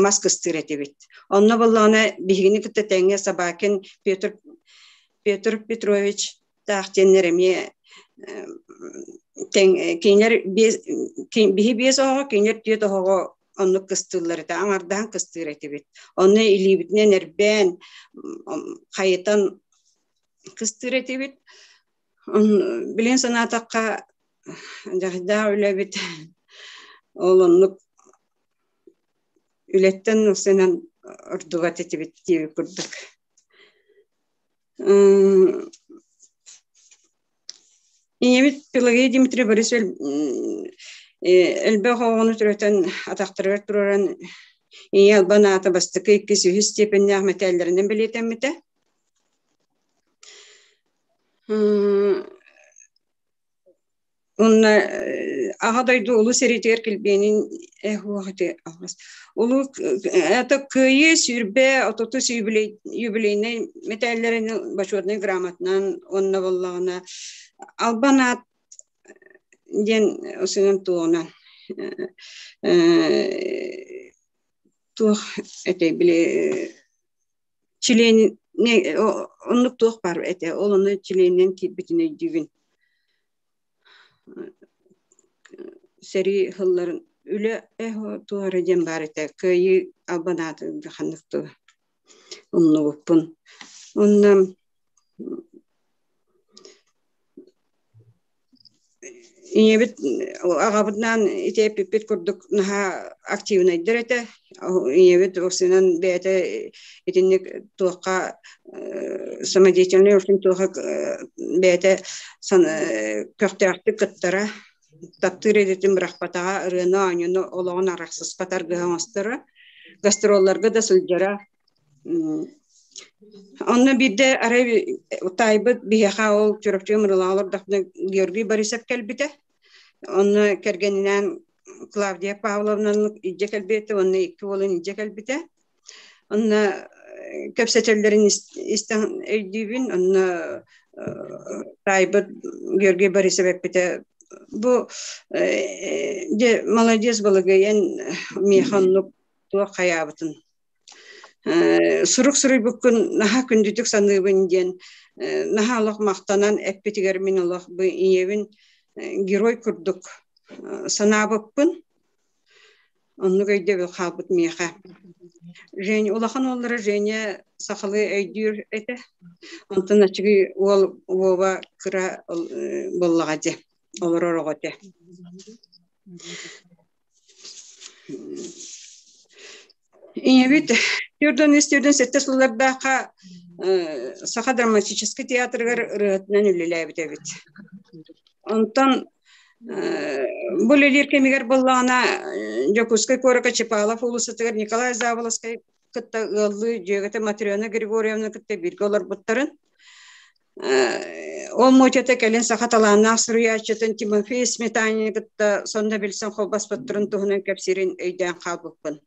Speaker 5: мас кыстыыр этибит. Онно буоллаҕына биһигини кытта тэҥҥэ Собакин Петр Петр Петрович таах диэннэр эмиэ кинилэр биһи биэс оһоҕо, кинилэр түөрт оһоҕо оннук кыстыыллар этэ, аҥардаһан кыстыыр этибит. Онно илиибитинэн эрбээн, хайытан кыстыыр этибит. Билин санаатахха, дьаһайдаах үлэбит ол оннук үлэттэн ылсынан ордубат этибит диэбит курдук. Ийэбит Пелагея Дмитрий Борис элбэх оҕону төрөтөн атахтарыгар туруоран ийэ албан аата бастакы, иккис, үһүс степеннээх мэтээллэринэн бэлиэтэммитэ. Уонна Аҕа дойду Улуу сэриитигэр килбиэнин Улуу это Кыайыы сүүрбэ отутус юбилей юбилейнай мэтээллэрин бочуотунай грамотанан уонна буоллаҕына Албан аат диэн усунан туоҕунан туох этэй били чилиэн оннук туох баар этэ ол ону чилиэнинэн киирбитин өйдүүбүн сэрии сылларын үлэ туох эрэ диэн баар этэ кыайыы албан ааты ханнык тыл умнубуппун уонна Ийэбит аҕабытынаан ити эппиппит курдук наһаа активнайдар этэ. Ийэбит уксунан бэйэтэ итинник туохха самодеятельнай устун туохха бэйэтэ көхтөөхтүк кыттара, таптыыр идэтин бырахпатаҕа, ырыаны оонньууну олоҕун арахсыспат аргыһа оҥосторо, гастролларга да сылдьара. Онно биирдэ арай таайбыт биһиэхэ ол Чурапчыга Мырылаҕа олордохпуна Георгий Борисов кэлбитэ. Онно кэргэнинээн Клавдия Павловнаны илдьэ кэлбитэ уонна икки уолун илдьэ кэлбитэ. Онно кэпсэтэллэрин истэн өйдүүбүн. Онно таайбыт Георгий Борисов эппитэ бу дьэ молодец балыгыйан миэхэ оннук туох хайаабытын Сурук суруйбуккун наһаа күндүтүк саныыбын диэн наһаа олох махтанан эппитигэр мин олох бу ийэбин герой курдук санаабыппын. Оннук өйдөбүл хаалбыт миэхэ. Женя улахан уоллара Женя сахалыы өйдүүр этэ. Онтон аччыгый уол Вова кыра буоллаҕа дьэ, олорор оҕо этэ. Ийэбит төрдөн үс төрдөн сэттэ сыллардаахха Саха драматическай театрыгар ырыаһытынан үлэлээбит эбит. Онтон бу үлэлиир кэмигэр буоллаҕына Дьокуускай куоракка Чапалов уулуссатыгар Николай Заболоцкай кытта ыаллыы дьүөгэтэ Матрена Григорьевна кытта бииргэ олорбуттарын. Ол муочата кэлин саха талааннаах суруйааччытын Тимофей Сметанины кытта сонно билсэн холбоспуттарын туһунан кэпсиирин өйдөөн хаалбыппын.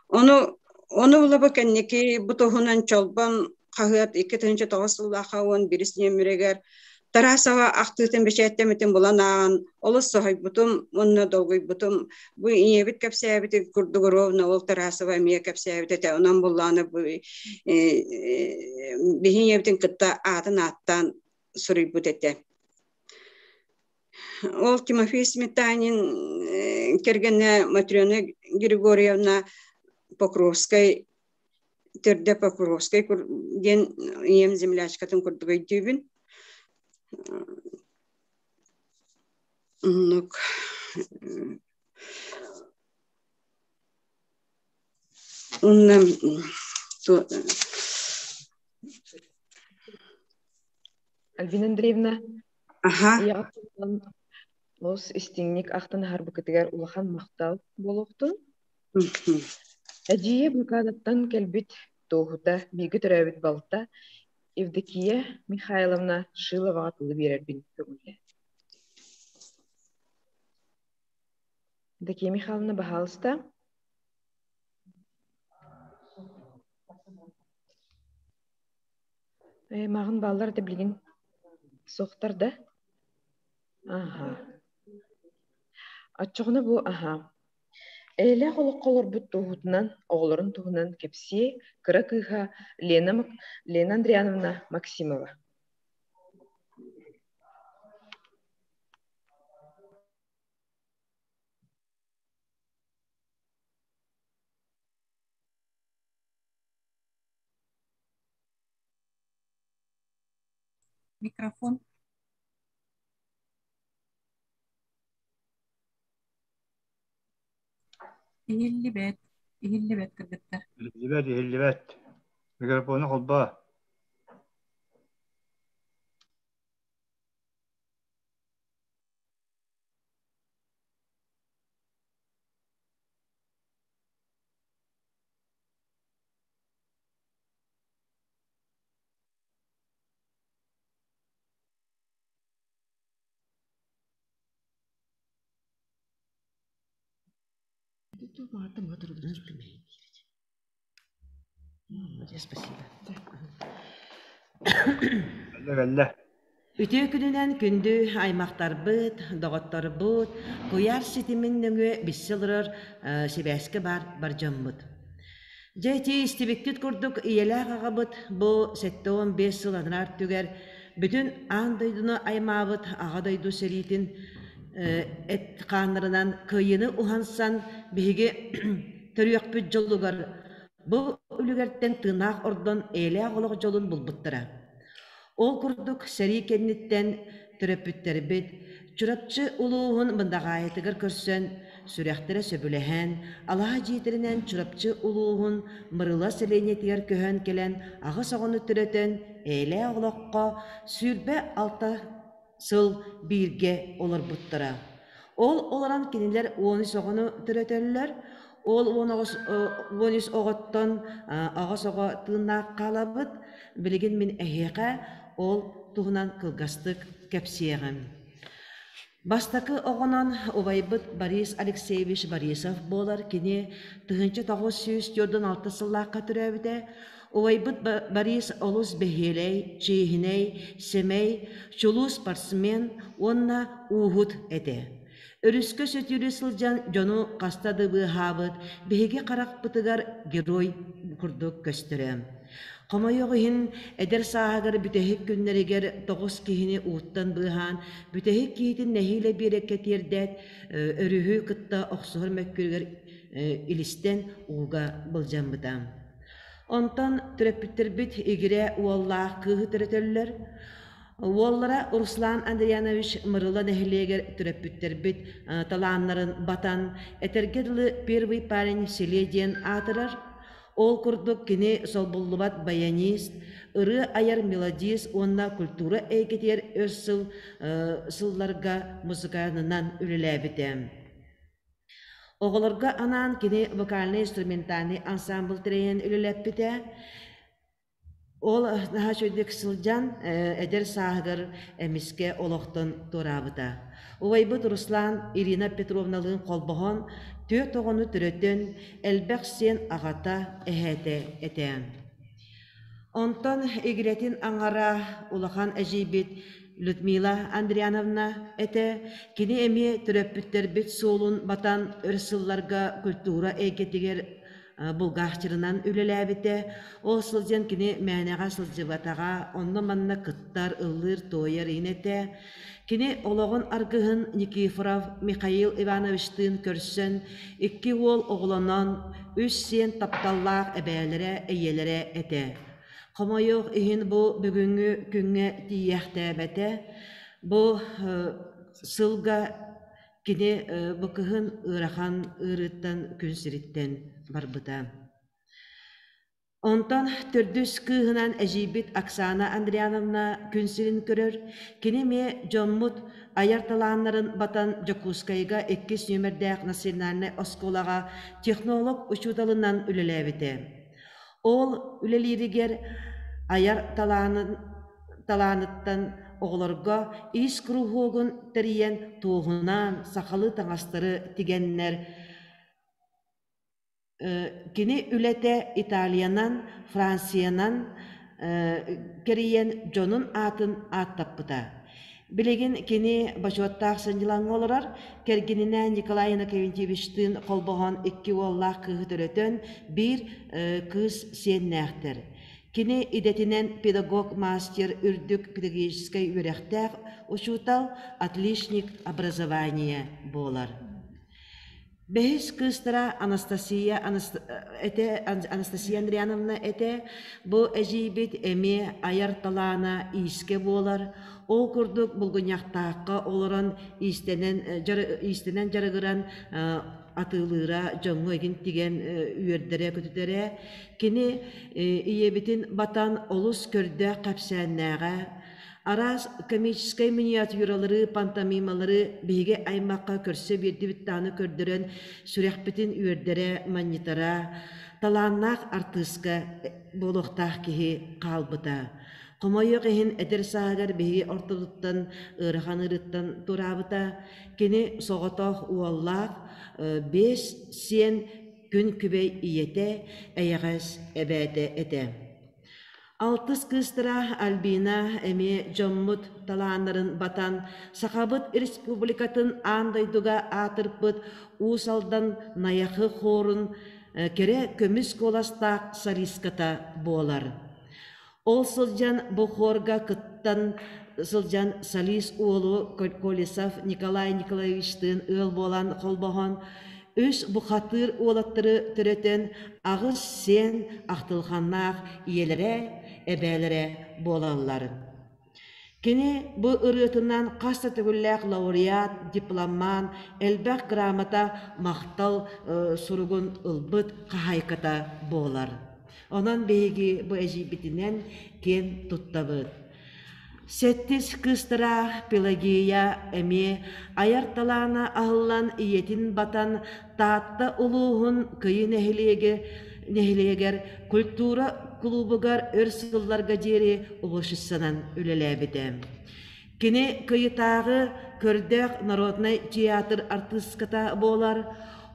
Speaker 5: Ону ону булабы кэнники бу туһунан Чолбон хаһыат 2009 сыллаахха уон бирис нүөмэригэр Тарасова ахтыытын бэчээттэммитин булан ааҕан олус соһуйбутум уонна долгуйбутум. Бу ийэбит кэпсээбитин курдук ровно ол Тарасова эмиэ кэпсээбит этэ. Онон буллаҕына бу биһи ийэбитин кытта аатын ааттаан суруйбут этэ. Ол Тимофей Сметанин кэргэнэ Матрена Григорьевна Покровскай төрдө Покровскай диэн ийэм землячкатын курдук өйдүүбүн. Оннук. Уонна
Speaker 1: Альбина Андреевна,
Speaker 5: Аха.
Speaker 1: ийэҕит олус истиҥник ахтан аһарбыкытыгар улахан махтал буолуохтун. Эдьиийэ блокадаттан кэлбит туоһута, бииргэ төрөөбүт балта Евдокия Михайловна Шиловаҕа тылы биэрэрбин көҥүллээ. Евдокия Михайловна, баһаалыста. Ээ, мааҕын бааллар этэ билигин суохтар да? Аһа. Оччоҕуна бу аһа. Эйэлээх олоххо олорбут туоһутунан, оҕолорун туһунан кэпсиэ кыра кыыһа Лена, Лена Андриановна Максимова.
Speaker 6: Микрофон. Иһиллибэт, иһиллибэт кыргыттар.
Speaker 3: Иһиллибэт, иһиллибэт. Микрофону холбоо.
Speaker 4: Спасибо.
Speaker 3: Кэллэ, кэллэ.
Speaker 4: Үтүө күнүнэн күндү аймахтарбыт, доҕотторбут, куйаар ситимин нөҥүө билсэ олорор сибээскэ баар бар дьоммут. Дьэ ити истибиккит курдук ийэлээх аҕабыт бу 75 сыл анараа өттүгэр бүтүн аан дойдуну аймаабыт Аҕа дойду сэриитин эт хааннарынан кыайыыны уһансан биһиги төрүөхпүт дьолугар бу үлүгэртэн тыыннаах ордон эйэлээх олох дьолун булбуттара. Ол курдук сэрии кэнниттэн төрөппүттэрбит Чурапчы улууһун Мындаҕаайытыгар көрсөн, сүрэхтэрэ сөбүлэһэн, алаһа дьиэтэринэн Чурапчы улууһун Мырыла сэлиэнньэтигэр көһөн кэлэн аҕыс оҕону төрөтөн, эйэлээх олоххо 26 сыл бииргэ олорбуттара. Ол олорон кинилэр 13 оҕону төрөтөллөр, ол 13 оҕоттон аҕыс оҕо тыыннаах хаалабыт. Билигин мин эһиэхэ ол туһунан кылгастык кэпсиэҕим. Бастакы оҕонон убайбыт Борис Алексеевич Борисов буолар. Кини 1946 сыллаахха төрөөбүтэ. Убайбыт Борис олус бэһиэлэй, чиэһинэй, сэмэй, чулуу спортсмен уонна ууһут этэ. Өрүскэ сөтүөлүү сылдьан дьону хаста да быыһаабыт, биһиги харахпытыгар герой курдук көстөрө. Хомойуох иһин, эдэр сааһыгар бүтэһик күннэригэр тоҕус киһини ууттан быыһаан, бүтэһик киһитин нэһиилэ биэрэккэ тиэрдээт, өрүһү кытта охсуһар мөккүөрүгэр илистэн ууга былдьаммыта. Онтон төрөппүттэрбит игирэ уоллаах кыыһы төрөтөллөр. Уоллара Руслан Андрианович Мырыла нэһилиэгэр төрөппүттэрбит талааннарын батан, этэргэ дылы «Первый парень в селе» диэн аатырар. Ол курдук кини солбуллубат баянист, ырыа айар мелодист уонна культура эйгэтигэр өр сыл сылларга музыканынан үлэлээбитэ. Оҕолорго анаан кини вокальнай-инструментальнай ансамбль тэрийэн үлэлэппитэ. Ол наһаа үчүгэйдик сылдьан, эдэр сааһыгар эмискэ олохтон туораабыта. Убайбыт Руслан Ирина Петровналыын холбоһон, түөрт оҕону төрөтөн, элбэх сиэн аҕата, эһээтэ этэ. Онтон игирэтин аҥара улахан эдьиийбит Людмила Андриановна этэ, кини эмиэ төрөппүттэрбит суолун батан өр сылларга культура эйгэтигэр булгаахчырынан үлэлээбитэ. Ол сылдьан кини мээнэҕэ сылдьыбатаҕа, онно-манна кыттар, ыллыыр-туойар иин этэ. Кини олоҕун аргыһын Никифоров Михаил Ивановичтыын көрсөн, икки уол оҕолонон, үс сиэн тапталлаах эбээлэрэ, ийэлэрэ этэ. Хомойуох иһин бу бүгүҥҥү күҥҥэ тиийиэхтээбэтэ. Бу сылга Кини бу кыһын ыарахан ыарыыттан күн сириттэн барбыта. Онтон төрдүс кыыһынан эдьиийбит Оксана Андриановна күн сирин көрөр. Кини эмиэ дьоммут айар талааннарын батан Дьокуускайга иккис нүөмэрдээх национальнай оскуолаҕа технолог учууталынан үлэлээбитэ. Ол үлэлииригэр айар талаанын талааныттан оҕолорго ис куруһуогун тэрийэн туоһунаан сахалыы таҥастары тигэннэр кини үлэтэ Италиянан, Франциянан кэрийэн дьонун аатын ааттаппыта. Билигин кини бочуоттаах сынньалаҥҥа олорор, кэргэнинээн Николай Иннокентьевичтыын холбоһон икки уоллаах кыыһы төрөтөн, биир кыыс сиэннээхтэр. Кини идэтинэн педагог-мастер үрдүк педагогическай үөрэхтээх учуутал, отличник образования буолар. Бэһис кыыстара Анастасия, этэ, Анастасия Андриановна этэ, бу эдьиийбит эмиэ айар талаана иискэ буолар. Ол курдук Булгунньахтаахха олорон иистэнэн, иистэнэн дьарыгыран атыылыыра, дьоҥҥо игин тигэн үөрдэрэ-көтүтэрэ. Кини ийэбитин батан олус көрдөөх кэпсээннээҕэ, араас комическай миниатюралары, пантомималары биһиги аймахха көрсө биэрдибит даҕаны көрдөрөн сүрэхпитин үөрдэрэ, манньытара, талааннаах артыыска буолуохтаах киһи хаалбыта. Хомойуох иһин эдэр сааһыгар биһиги ортотуттан ыарахан ыарыыттан туораабыта. Кини соҕотох уоллаах, биэс сиэн күн күбэй ийэтэ, эйэҕэс эбээтэ этэ. Алтыс кыыстара Альбина эмиэ дьоммут талааннарын батан, Сахабыт Республикатын аан дойдуга аатырпыт Уус Алдан Найахы хорун кэрэ көмүс куоластаах солистката буолар. Ол сылдьан бу хорга кыттан сылдьан солист уолу Колесов Николай Николаевичтыын ыал буолан холбоһон, үс бухатыыр уолаттары төрөтөн аҕыс сиэн ахтылҕаннаах ийэлэрэ, эбээлэрэ буолаллар. Кини бу ырыатынан хас да төгүллээх лауреат, дипломан, элбэх грамота, махтал суругун ылбыт хаһаайката буолар. Онон биһиги бу эдьиийбитинэн киэн туттабыт. Сэттис кыыстара Пелагея эмиэ айар талаана аһыллан ийэтин батан Таатта улууһун Кыйы нэһилиэгэ нэһилиэгэр культура клубугар өр сылларга диэри уборщицанан үлэлээбитэ. Кини Кыйытааҕы көрдөөх народнай театр артыыската буолар.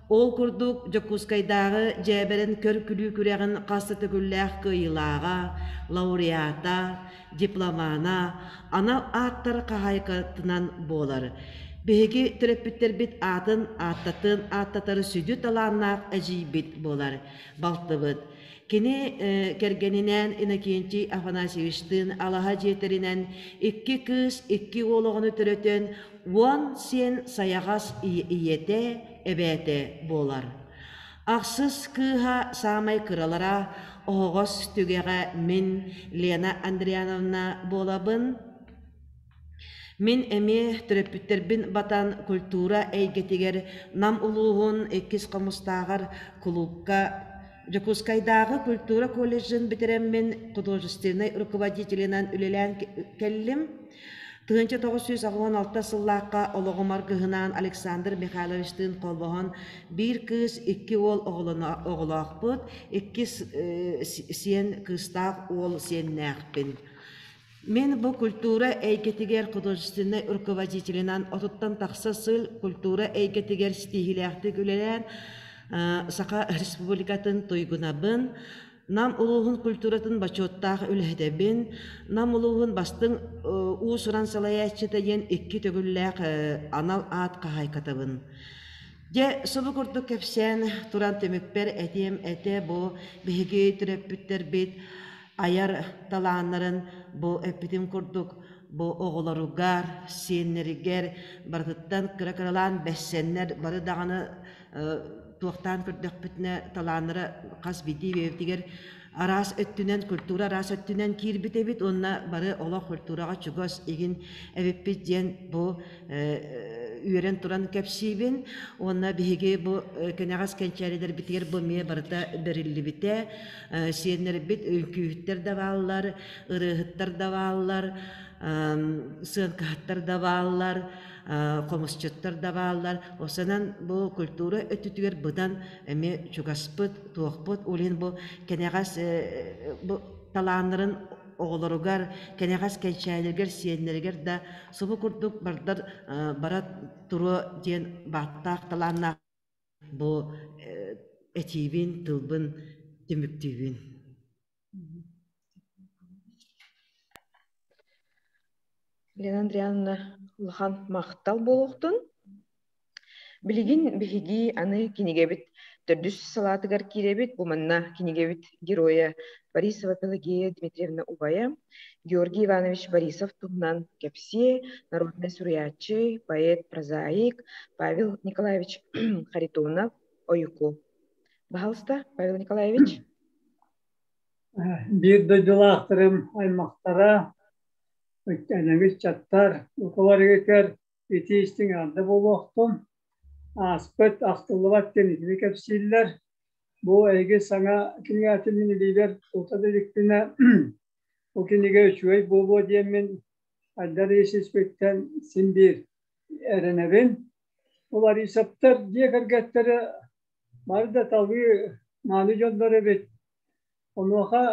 Speaker 4: Ол курдук Дьокуускайдааҕы дьээбэрэн көр-күлүү күрэҕин хас да төгүллээх кыайыылааҕа, лауреата, дипломана, анал ааттар хаһаайкатынан буолар. Биһиги төрөппүттэрбит аатын ааттатын ааттатар сүдү талааннаах эдьиийбит буолар, балтыбыт. Кини кэргэнинээн Иннокентий Афанасьевичтыын алаһа дьиэтэринэн икки кыыс, икки уол оҕону төрөтөн, уон сиэн сайаҕас ийэтэ, эбээтэ буолар. Ахсыс кыыһа саамай кыралара оһоҕос түгэҕэ мин Лена Андриановна буолабын. Мин эмиэ төрөппүттэрбин батан культура эйгэтигэр Нам улууһун иккис Хомустааҕар кулуупка Дьокуускайдааҕы культура колледжын бүтэрэммин художественнай руководителинэн үлэлээн кэллим. 1986 сыллаахха олоҕум аргыһынаан Александр Михайловичтыын холбоһон биир кыыс, икки уол оҕолоохпут, икки сиэн кыыстаах уол сиэннээхпин. Мин бу культура эйгэтигэр художественнай руководителинэн отуттан тахса сыл культура эйгэтигэр ситиһиилээхтик үлэлээн Саха Республикатын туйгунабын, Нам улууһун культуратын бочуоттаах үлэһитэбин, Нам улууһун бастыҥ уус-уран салайааччыта диэн икки төгүллээх анал аат хаһаайкатабын. Дьэ, субу курдук кэпсээн туран түмүкпэр этиэм этэ бу биһиги төрөппүттэрбит айар талааннарын бу эппитим курдук бу оҕолоругар, сиэннэригэр барытыттан кыра-кыралаан бэссэннэр бары даҕаны туохтаан көрдөхпүтүнэ талааннара хас биирдии бэйэбитигэр араас өттүнэн культура араас өттүнэн киирбит эбит уонна бары олох культураҕа чугас игин эбиппит диэн бу үөрэн туран кэпсиибин уонна биһиги бу кэнэҕэс кэнчээрилэрбитигэр бу эмиэ барыта бэриллибитэ сиэннэрбит үҥкүүһүттэр да бааллар ырыаһыттар да бааллар сыаҥкаһыттар да бааллар хомусчуттар да бааллар. Осанан бу культура өттүтүгэр быдан эмиэ чугаспыт, туохпут. Ол иһин бу кэнэҕэс бу талааннарын оҕолоругар, кэнэҕэс кэнчээлэригэр, сиэннэригэр да субу курдук бардар бара туруо диэн бааттаах талааннаах бу этиибин, тылбын түмүктүүбүн.
Speaker 1: Лена Андриановна улахан махтал буолуохтун. Билигин биһиги аны кинигэбит төрдүс салаатыгар киирэбит. Бу манна кинигэбит геройа Борисова Пелагея Дмитриевна убайа Георгий Иванович Борисов туһунан кэпсиэ, народнай суруйааччы, поэт, прозаик Павел Николаевич Харитонов Ойуку. Баһалыста, Павел Николаевич.
Speaker 7: Биир дойдулаахтарым аймахтара, ыччаттар, укуларыгытыгар итии истиҥ эҕэрдэ буолуохтун. Ааспыт, ахтыллыбат диэн итини кэпсииллэр. Бу эһиги саҥа кинигэҕитин мин илиибэр тута да иликпинэ, бу кинигэ үчүгэй буолуо диэммин Айдар Исиспиттэн син биир эрэнэбин. Уларыйсаптар дьиэ кэргэттэрэ бары да талыы мааны дьоннор эбит. Онуоха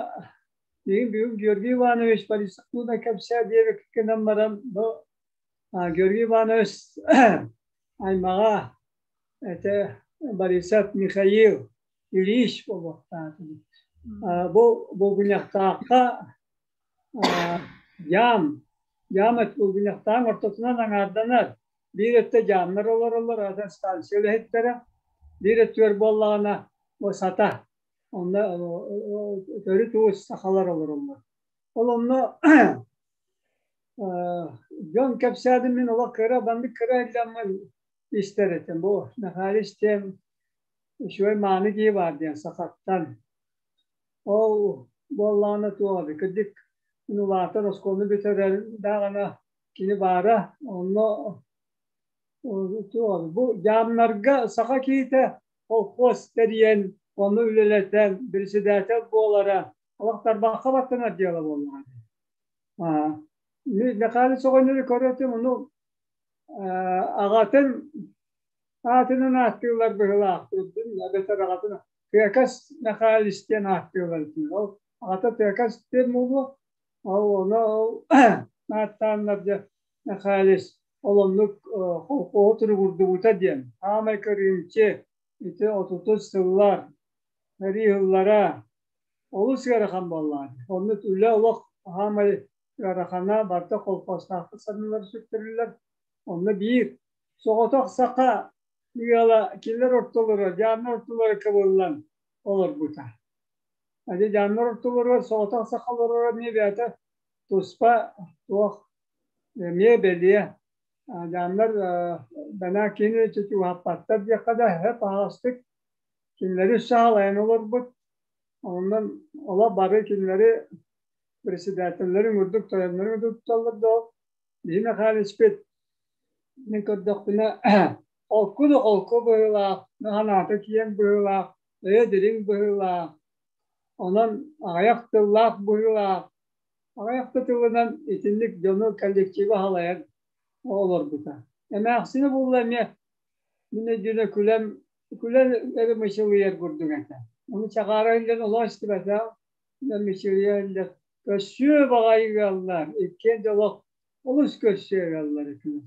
Speaker 7: миигин бүгүн Георгий Иванович Борисовтуuna кэпсээ диэбиккэ гынан баран бу Георгий Иванович аймаҕа это Борисов Михаил Ильич буолуохтаах. Бу Булгуньахтаахха дьаам, дьаам Булгуньахтааҕын ортотунан аҥаарданар. Биир өттө дьаамнар олороллор, атын станция үлэһиттэрэ. Биир өттүгэр буоллаҕына бу сата. Онно төрүт уус сахалар олороллор. Ол онно дьон кэпсээтим мин олох кыра баннык кыра иллэммин истэр этим. Бу Михайлович диэн үчүгэй мааны киһи баар диэн сахаттан. Ол буоллаҕына туох эбит кырдьык мин улаатан оскуоланы бүтэрэн даҕаны кини баара онно туох бу дьаамнарга саха киһитэ колхоз тэрийэн ону үлэлэтэн председатель буолара олох тарбахха баттанар дьыала буоллаҕа. Михаил Соҕонньору көрөтүм ону аҕатын аатынан ааттыыллар быһыылаах эбэтэр аҕатын Тыакас Михайлович диэн ааттыыллар ол аҕата Тыакас диэн буолуо ол ону ол ааттааннар дьэ Михайлович ол оннук колхоһу туругурдубута диэн хаамай көрүүмчү ити отутус сыллар сэрии сыллара олус ыарахан буоллаҕа оннук үлэ олох хаамай ыарахана барыта колхозтаахтык саныылар сүктэриллэр онно биир соҕотох саха ыала кинилэр ортолоро дьаамнар ортолоро кыбыллан олорбута ати дьаамнар ортолоругар соҕотох саха олороро эмиэ бэйэтэ туспа туох эмиэ бэлиэ дьаамнар бэнаа кини чучуһаппаттар диэххэ да эһэ паһаҕастык кинилэри саалайан олорбут онон ола бары кинилэри председателлэрин үрдүк тойоннорун үрдүк тутталлар да биһи Михайловичпыт мин көрдөхпүнэ холку да холку быһыылаах санаата киэҥ быһыылаах өйө дириҥ быһыылаах онон аҕыйах тыллаах быһыылаах. Аҕыйах да тылынан итинник дьону коллективы халайан олорбута. Эмээхсини булла эмиэ мин өйдүүнэ күлэн күлэн эрэ мычылыйар курдук этэ. Ону чаҕаара иһиллэн олох истибэтэх, мичилийэ иһиллэр. Көссүө баҕайы ыаллар, иккиэн да олох олус көрсүө ыаллар этилэр.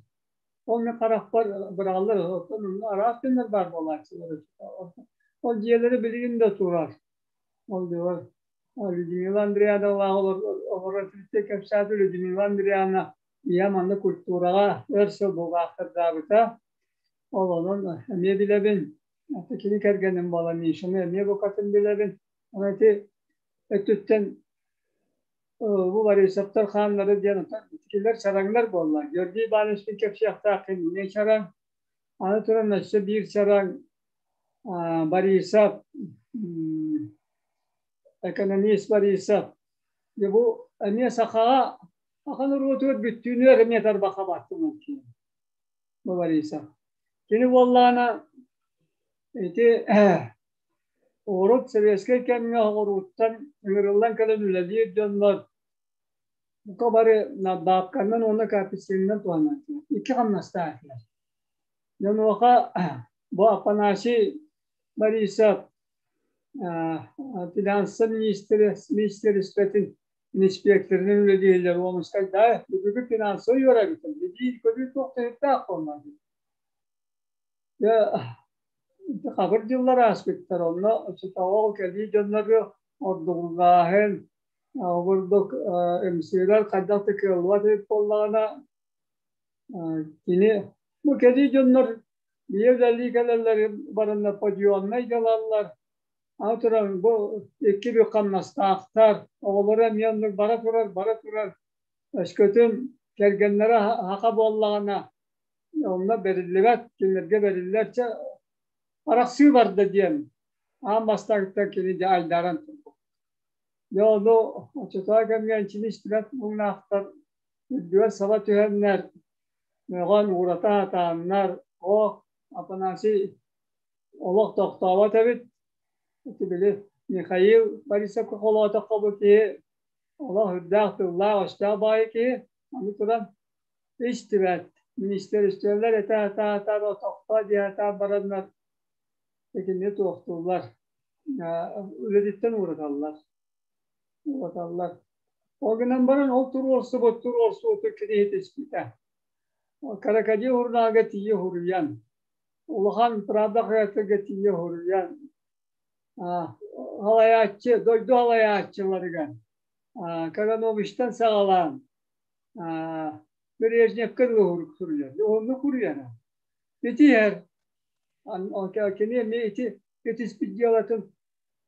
Speaker 7: Ол мин харахпар быраҕаллар, оттон араас күннэр баар буолааччылар. Ол дьиэлэри билигин да турар. Ол дьиэлэр Людмила Андреановнаах олорор кэпсээтэ Людмила Андреевна ийэм аны культураҕа өр сыл бухгалтердаабыта. Ол онон эмиэ билэбин. Кини кэргэним буолан Мишаны эмиэ букатын билэбин. Аны ити өттүттэн бу Борисовтар хааннары диэн кинилэр чараҥнар буолла. Георгий Ивановичпын кэпсиэхтээх кинини чараҥ. Аны туран өссө биир чараҥ Борисов, экономист Борисов. Бу эмиэ сахаҕа саха норуотугар бүттүүнүгэр эмиэ тарбахха баттынан киһи. Бу Борисов. Кини буоллаҕына ити урут советскай кэмҥэ оҕурууттан ыҥырыллан кэлэн үлэлиир дьоннор бука бары баапканан уонна коэффициенынан туһанааччылар. Икки хамнастаах этилэр. Дьонуоха бу Афанасий Борисов финанса министерствотын инспекторынан үлэлииллэр Омскайдаа бүгүҥҥү финансовый үөрэбитин билии-көрүү туох да иһиттээх буолла. Дьэ хабыр дьыллар ааспыттар, онно оччотооҕу кэлии дьоннору ордугурҕааһын, курдук ымсыырар хайдах да кыаллыбат эбит буоллаҕына, кини бу кэлии дьоннор ийэ үлэлии кэлэллэр баранна подъемнай дьалаллар, аны туран бу икки бүк хамнастаахтар, оҕолоро эмиэ оннук бара турар, бара турар, өскөтүн кэргэннэрэ хаха буоллаҕына онно бэриллибэт, кинилэргэ бэриллэр чэ арахсыы барда диэн аан бастакыттан кини дьэ айдаран турбут. Дьэ ону оччотооҕу кэмҥэ инчини истибэт муҥнаахтар үрдүгэр саба түһэннэр, мөҕөн уурата сатааннар, оо, Афанасий олох тохтообот эбит. Ити били Михаил Борисовка холоотоххо бу киһи олох үрдээх тыллаах-өстөөх баайы киһи, аны туран истибэт. Министиэристибэлэр этэ-сатаатар тохтоо дии сатаан бараннар итини туохтууллар, үлэтиттэн уураталлар. Уураталлар. Ол гынан баран ол туруорсубут туруорсуутун кини иһитиспитэ. Крокодил сурунаалга тиийэ суруйан, улахан Правда хаһыатыгар тиийэ суруйан, салайааччы, дойду салайааччыларыгар Кагановичтан саҕалаан Брежневкэ дылы суруйар. Уһуннук суруйара. Ити иһэр кини эмиэ ити итиспит дьыалатын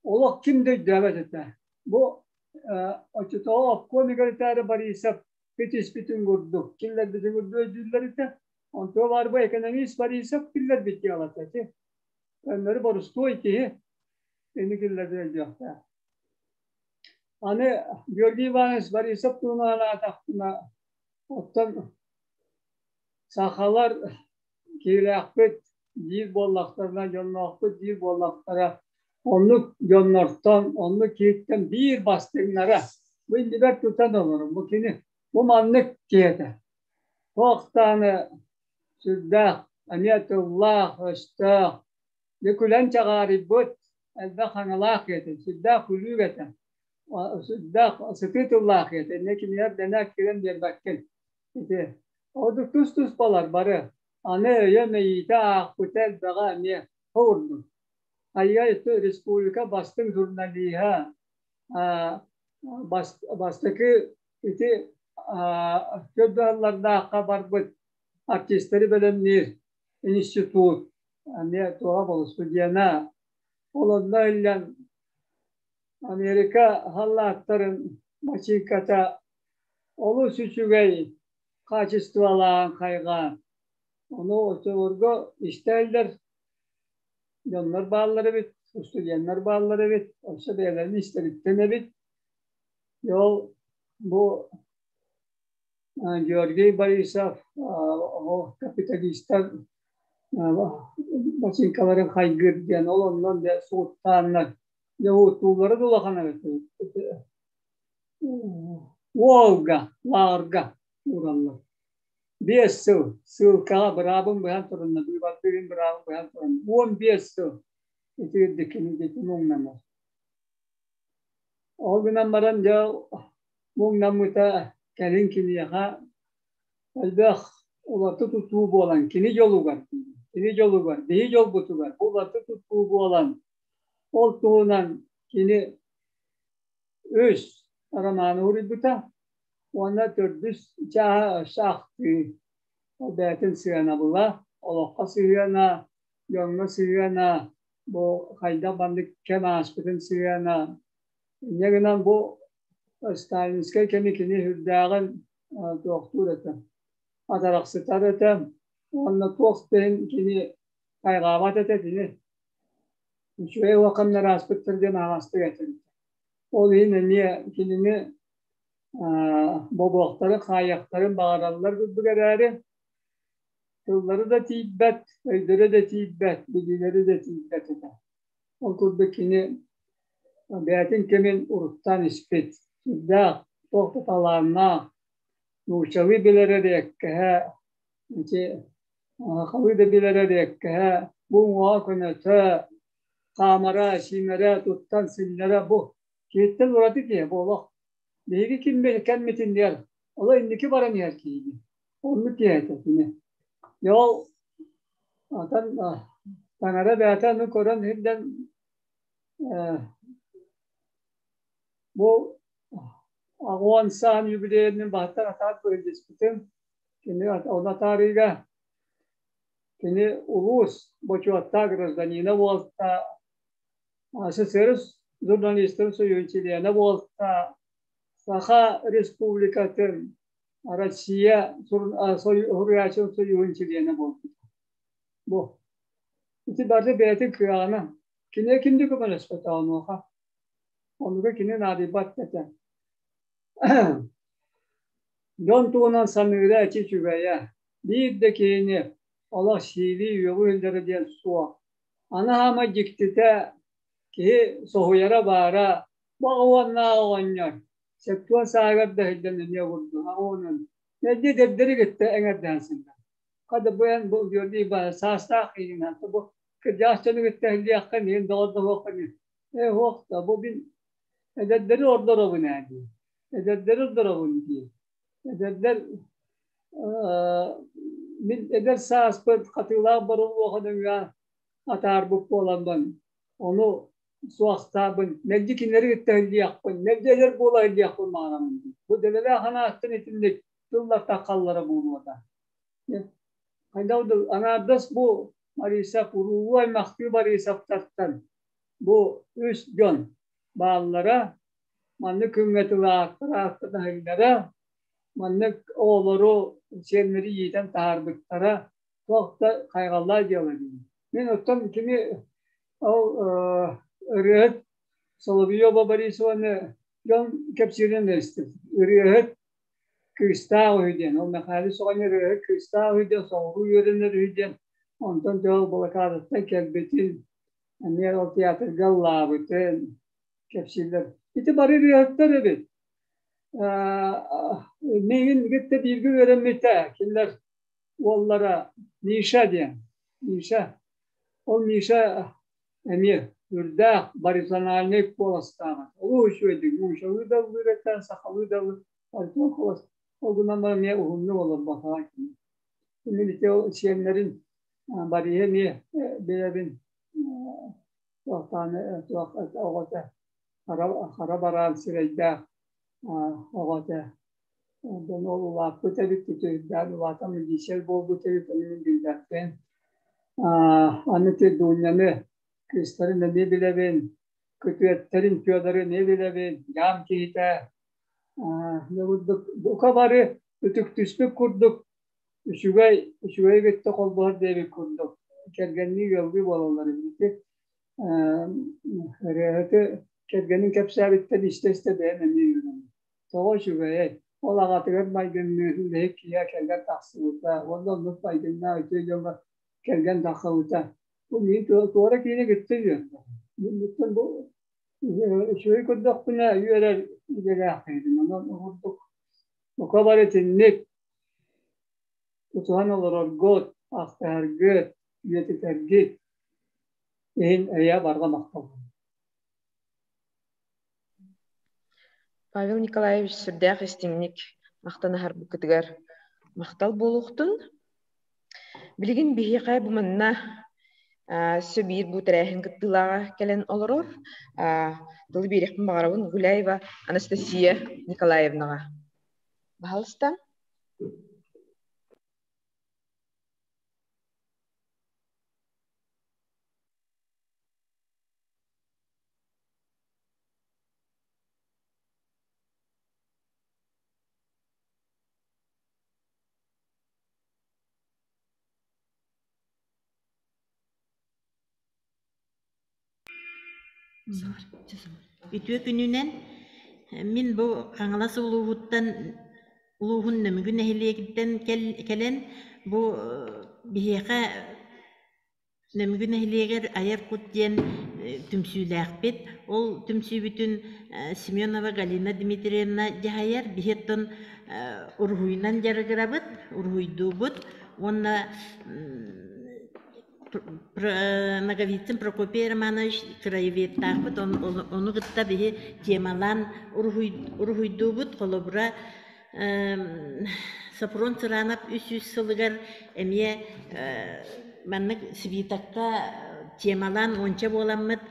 Speaker 7: олох ким да өйдөөбөт этэ. Бу оччотооҕу обком секретарь Борисов итиспитин курдук, киллэрбитин курдук өйдүүллэр этэ. Онтуо баар бу экономист Борисов киллэрбит дьыалата ити. Өннөрү борустуой киһи ини киллэрбит өйдүөхтээх. Аны Георгий Иванович Борисов туһунан аатахпына, оттон сахалар киһилээхпит диир буоллахтарына, дьонноохпут диир буоллахтара, оннук дьоннортон, оннук киһиттэн биир бастыҥнара. Бу иннибэр тутан олорон, бу кини, бу маннык киһи этэ. Туох даҕаны сүрдээх, эмиэ тыллаах-өстөөх, дьэ күлэн чаҕаарыйбыт, элбэх хаҥалаах этэ, сүрдээх күлүүк этэ, сүрдээх сытыы тыллаах этэ, инньэ кинилэр дэнэ кирэн биэрбэккин. Ити ордук тус-туспалар бары, аны өйө-мэйиитэ аахпыта элбэҕэ эмиэ ордук. Айа республика бастыҥ журналиһа, бастакы ити көрдөһөллөрдөөххө барбыт артистары бэлэмниир институт эмиэ туоҕа буолу студена ол онно иһиллэн Америка халлааттарын мачыыката олус үчүгэй хаачыстыбалааҕын хайҕаан ону оччолорго истээллэр дьоннор бааллар эбит, студеннар бааллар эбит, өссө бэйэлэрин истэриттэн эбит. Ол бу Георгий Борисов капиталистар бачыыҥкаларын хайгыыр диэн ол оннон дьэ сууттааннар дьэ уутууллара да улахан эбит. Уолга, лааҕырга уураллар. 5 сыл ссылкаҕа быраабын быһан турунна, быыбардыырын быраабын быһан турунна. 15 сыл ити үрдүк кинигэтин муҥнанар. Ол гынан баран дьэ муҥнаммыта кэлин киниэхэ элбэх уларыта тутуу буолан кини дьолугар, кини дьолугар, биһи дьолбутугар уларыта тутуу буолан ол туһунан кини үс романы уруйбута уонна төрдүс чааһа өссө ахтыы. Ол бэйэтин сыанабыла, олоххо сыһыана, дьоҥҥо сыһыана, бу хайдах маннык кэм ааспытын сыһыана. Инньэ гынан бу сталинскай кэми кини сүрдээҕин туохтуур этэ, атарахсытар этэ уонна туох да иһин кини хайҕаабат этэ кини. Үчүгэй улаханнар ааспыттар диэн аһаҕастык этэр. Ол иһин эмиэ кинини бобуохтарын, хаайыахтарын баҕараллар курдук эрээри, тыллары да тиийбэт, өйдөрө да тиийбэт, билиилэрэ да тиийбэт этэ. Ол курдук кини бэйэтин кэмин уруттаан испит, сүрдээх туох да талааннаах, нууччалыы билэр эриэккэһэ, ити сахалыы да билэр эриэккэһэ, бу уҥуоҕа көнөтө, хаамара, сиимэрэ, туттан синнэрэ бу киһиттэн ураты киһи бу олох. Биһиги ким кэммитин диэр, оло инники баран иһэр киһини. Оннук киһи этэ кини. Дьэ ол атан таҥара бэйэтэ аны көрөн иһирдэн бу аҕуон саан юбилейын баһыттан атаар көрүллүспүтүм. Кини ол атаарыыга кини улуус бочуоттаах гражданина буолта, СССР журналистарын союһун чилиэнэ буолта, Саха Республикатын Россия суруйааччытын союһун чилиэнэ буолбута. Бу. Ити бары бэйэтин кыаҕынан. Кини кимди көмөлөспөтө онуоха. Онуга кини наадыйбат этэ. Дьон туһунан саныыра эчи үчүгэйэ. Биир да киһини олох сиилии үөҕүү иһиллэрэ диэн суох. Аны хаамай дьиктитэ киһи соһуйара баара баҕа уоннаах оҕонньор септуон сааһыгар да иһиллэн эмиэ курдук аҕа уонун мэлдьи эдэрдэри кытта эҥэрдэһэн сылдьар. Хата бу эн бу Георгий саастаах киһигин бу кырдьаҕас дьону кытта иһиллиэххин иһин доҕордоһуоххун ээ суох да бу мин эдэрдэри ордоробун ээ дии эдэрдэри ордоробун дии эдэрдэр мин эдэр сааспыт хатыылаах боруллуоха нөҥүө атаарбыт буоламмын ону суохтаабын мэлдьи кинилэри кытта иһиллиэхпин мэлдьи эдэр буола иһиллиэхпин баҕараммын дии бу дэлэлээх анааттан итинник тыллар таххаллара буолуота хайдах да анаардас бу Борисов уруулуу аймахтыы Борисовтартан бу үс дьон бааллара маннык күҥҥэ тылааттара ааттатаһыылара маннык оҕолору сиэннэри иитэн таһаарбыттара туох да хайҕаллаах дьыала дии. Мин оттон кини ол ырыаһыт Соловьева Борисованы дьон кэпсиирин истим. Ырыаһыт кыыстаах үһү диэн. Ол Михаил Соҕонньор ырыаһыт кыыстаах үһү диэн соҕуруу үөрэнэр үһү диэн. Онтон дьол блокадаттан кэлбитин, эмиэ ол театрга ыллаабытын кэпсииллэр. Ити бары ырыаһыттар эбит. Миигин кытта бииргэ үөрэммитэ. Кинилэр уоллара Миша диэн. Миша. Ол Миша эмиэ үрдээх баритональнай куоластааҕа. Олус үчүгэйдик нууччалыы да ыллыыр этэ, сахалыы да ыллыыр. Баритон куолас. Ол гынан баран эмиэ уһуннук олорботоҕо кини. Мин ити ол сиэннэрин Бориһы эмиэ билэбин. Туохтааны туох оҕото хара бараан сирэйдээх оҕо этэ. Онтон ол улааппыт эбит, үтүрдээн улаатан милиция буолбут эбит, ону мин билбэппин. Аны ити Дуняны кыыстарын эмиэ билэбин, күтүөттэрин Федоры эмиэ билэбин, дьаам киһитэ. Курдук бука бары үтүктүспүт курдук үчүгэй, үчүгэйи кытта холбоһор диэбит курдук кэргэннии ыаллыы буолаллар эбит. Ырыаһыты кэргэнин кэпсээбиттэн истэ-истэ бэйэм эмиэ үөрэнним. Тоҕо үчүгэйэй, ол аҕатыгар майгынныыр үлэһит киһи кэргэн тахсыбыта уонна оннук майгыннаах үтүө дьоҥҥо кэргэн тахсыбыта. Бу мин туора киһини кытта үөрдэ. Мин бу үчүгэй көрдөхпүнэ үөрэр идэлээх киһибин. Онон курдук Бука бары итинник тутуһан олороргут, ахтыһаргыт, үйэтитэргит иһин эйэ барҕа махтал.
Speaker 1: Павел Николаевич сүрдээх истиҥник махтанаһарбыккытыгар махтал буолуохтун. Билигин биһиэхэ бу манна өссө биир бу тэрээһин кыттыылааҕа кэлэн олорор. Тылы биэриэхпин баҕарабын Гуляева Анастасия Николаевнаҕа. Баһалыста.
Speaker 8: Үтүө күнүнэн мин бу Хаҥалас улууһуттан улууһун Нөмүгү нэһилиэгиттэн кэлэн бу биһиэхэ Нөмүгү нэһилиэгэр Айар кут диэн түмсүүлээхпит. Ол түмсүүбүтүн Семенова Галина Дмитриевна дьаһайар. Биһи оттон уруһуйунан дьарыгырабыт, уруһуйдуубут уонна Ноговицын Прокопий Романович краеведтаахпыт, ону кытта биһи темалаан уруһуйдуубут. Холобура, Сопрон Сыранов 300 сылыгар эмиэ маннык свитокка темалаан уонча буоламмыт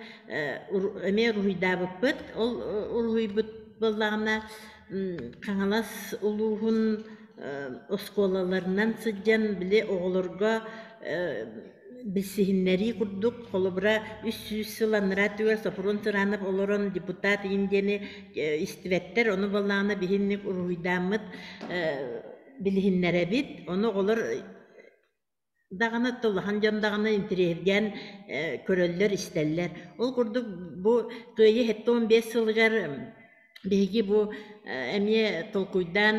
Speaker 8: эмиэ уруһуйдаабыппыт. Ол уруһуйбут буоллаҕына Хаҥалас улууһун оскуолаларынан сылдьан били оҕолорго билсиһиннэрии курдук, холобура, 300 сыл анараа өттүгэр Сопрун Сыранов олорон депутат иин диэни истибэттэр, ону буоллаҕына биһинник уруһуйдааммыт билиһиннэрэбит, ону оҕолор даҕаны улахан дьон даҕаны интэриэһиргээн көрөллөр-истэллэр. Ол курдук бу Кыайыы 75 сылыгар биһиги бу эмиэ толкуйдаан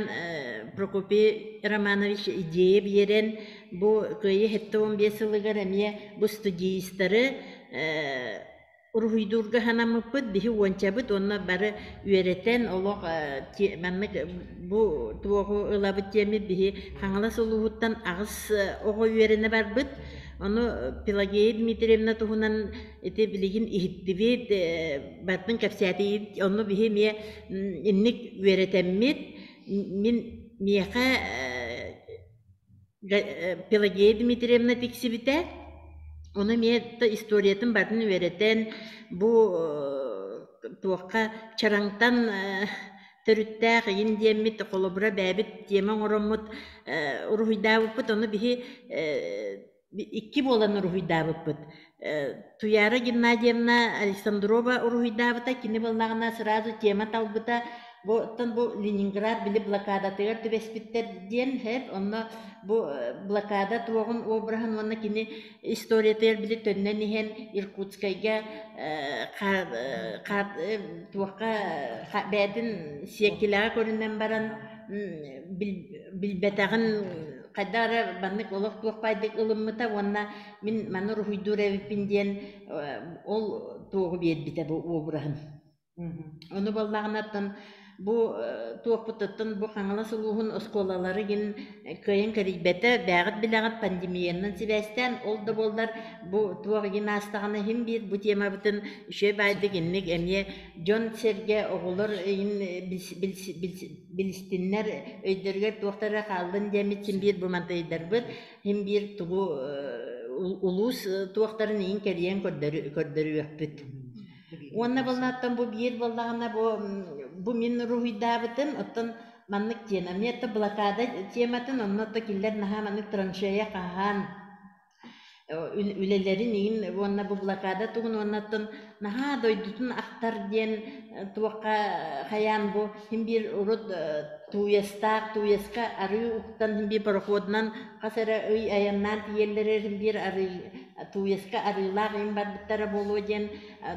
Speaker 8: Прокопий Романович идея биэрэн бу Кыайыы 75 сылыгар эмиэ бу студиистары уруһуйдуурга санаммыппыт, биһи уончабыт уонна бары үөрэтэн олох маннык бу туоҕу ылабыт диэммит биһи Хаҥалас улууһуттан аҕыс оҕо үөрэнэ барбыт. Ону Пелагея Дмитриевна туһунан ити билигин иһиттибит, бартын кэпсээтигит, онно биһи эмиэ инник үөрэтэммит. Мин миэхэ Пелагея Дмитриевна тиксибитэ. Ону эмиэ историятын барытын үөрэтэн, бу туохха Чараҥтан төрүттээх игин диэммит, холобура бэйэбит тиэмэ оҥороммут уруһуйдаабыппыт. Ону биһи икки буолан уруһуйдаабыппыт. Туяра Геннадьевна Александрова уруһуйдаабыта, кини буоллаҕына сразу тема талбыта. Бу оттон бу Ленинград били блокадатыгар түбэспиттэр диэн һэп, онно бу блокада туоҕун обраһын уонна кини историятыгар били төннөн иһэн Иркутскайга туохха бэйэтин сиэркилэҕэ көрүнэн баран билбэтэҕин хайдах эрэ маннык олох туох баайдык ылыммыта уонна мин маны уруһуйдуур эбиппин диэн ол туоҕу биэрбитэ бу обраһын. Ону буоллаҕына оттон бу туохпутуттан бу Хаҥалас улууһун оскуолалары гин кыайан кэрийбэтэ, бээҕит билэҕит пандемиянан сибээстээн, ол да буоллар бу туох игин аастаҕына иһин биир бу темабытын үчүгэй баайдык инник эмиэ дьон-сэргэ оҕолор игин билистиннэр өйдөрүгэр туохтара хааллын диэммит син биир бу мантыйдарбыт син биир тугу улуус туохтарын иһин кэрийэн көрдөрүөхпүт. Уонна буоллааттан бу биир буоллаҕына бу бу мин уруһуйдаабытым оттон маннык тема эмиэ блокада тематын онно то кинилэр наһаа маннык траншея хаһан үлэлэрин иһин уонна бу блокада тугун уонна оттон наһаа дойдутун ахтар диэн туохха хайаан бу син биир урут тууйастаах тууйаска арыы уктан син биир пароходунан хас эрэ ый айаннаан тиийэллэрэ син биир арыы тууйаска арыылаах иһин барбыттара буолуо диэн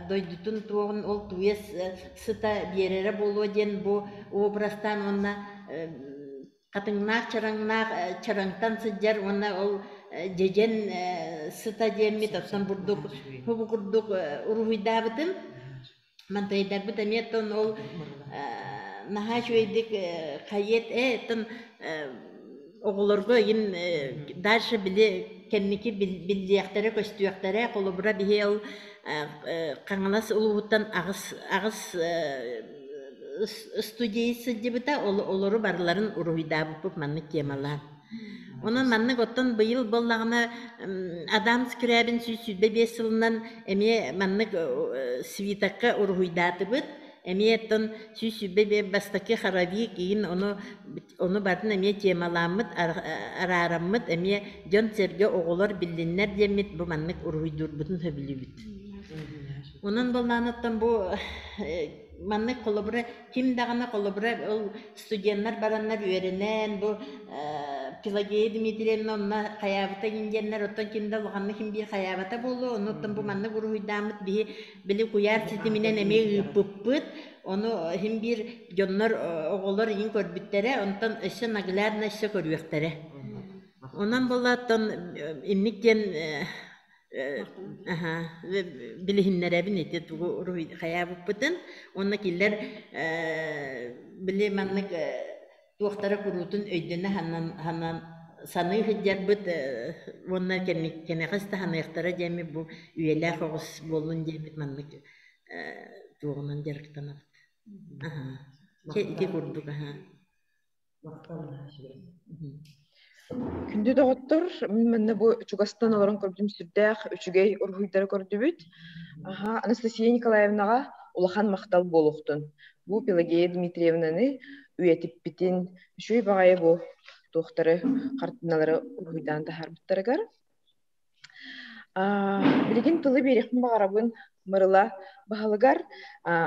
Speaker 8: дойдутун туоҕун ол тууйас сыта биэрэрэ буолуо диэн бу образтаан уонна хатыҥнаах чараҥнаах чараҥтан сылдьар уонна ол дьэдьэн сыта диэммит оттон бурдук бу курдук уруһуйдаабытым мантайдарбыт эмиэ оттон ол. Наһаа үчүгэйдик хайыат ээ оттон оҕолорго игин дальше били кэнники биллиэхтэрэ көстүөхтэрэ холобура биһи ол Хаҥалас улууһуттан аҕыс аҕыс студия сылдьыбыта олору барыларын уруһуйдаабыппыт маннык темалаан. Онон маннык оттон быйыл буоллаҕына Адам Скрябин 125 сылынан эмиэ маннык свитокка уруһуйдаатыбыт. Эмиэ оттон 125 бастакы хоровик иин ону ону барытын эмиэ темалааммыт, араараммыт эмиэ дьон-сэргэ оҕолор биллиннэр диэммит бу маннык уруһуйдуурбутун сөбүлүүбүт. Онон буоллаҕына оттон бу маннык холобура ким даҕаны холобура ол студеннар бараннар үөрэнэн бу Пелагея Дмитриевна онно хайаабыта индианнар оттон ким да улаханнык ким биир хайаабата буолуо ону оттон бу маннык уруһуйдааммыт биһи били куйаар ситиминэн эмиэ ыыппыппыт ону иһин биир дьоннор оҕолор иһин көрбүттэрэ онтон өссө наглядно өссө көрүөхтэрэ онон буолла оттон инник диэн билиһиннэрэбин ити тугу хайаабыппытын уонна кинилэр били маннык туохтара куруутун өйдөнө ханан саныы сылдьарбыт уонна кэнэҕэс да саныахтара диэммит бу үйэлээх оҕус буоллун диэммит маннык туоҕунан дьарыктанабыт. Чэ ити курдук аһа.
Speaker 1: Күндү доҕоттор, мин манна бу чугастан олорон көрдүм сүрдээх үчүгэй уруһуйдары көрдүбүт. Аха, Анастасия Николаевнаҕа улахан махтал буолуохтун. Бу Пелагея Дмитриевнаны үйэтиппитин, үчүгэй баҕайы бу туохтары, хартыыналары уруһуйдаан таһаарбыттарыгар. Билигин тылы биэриэхпин баҕарабын Мырыла баһылыгар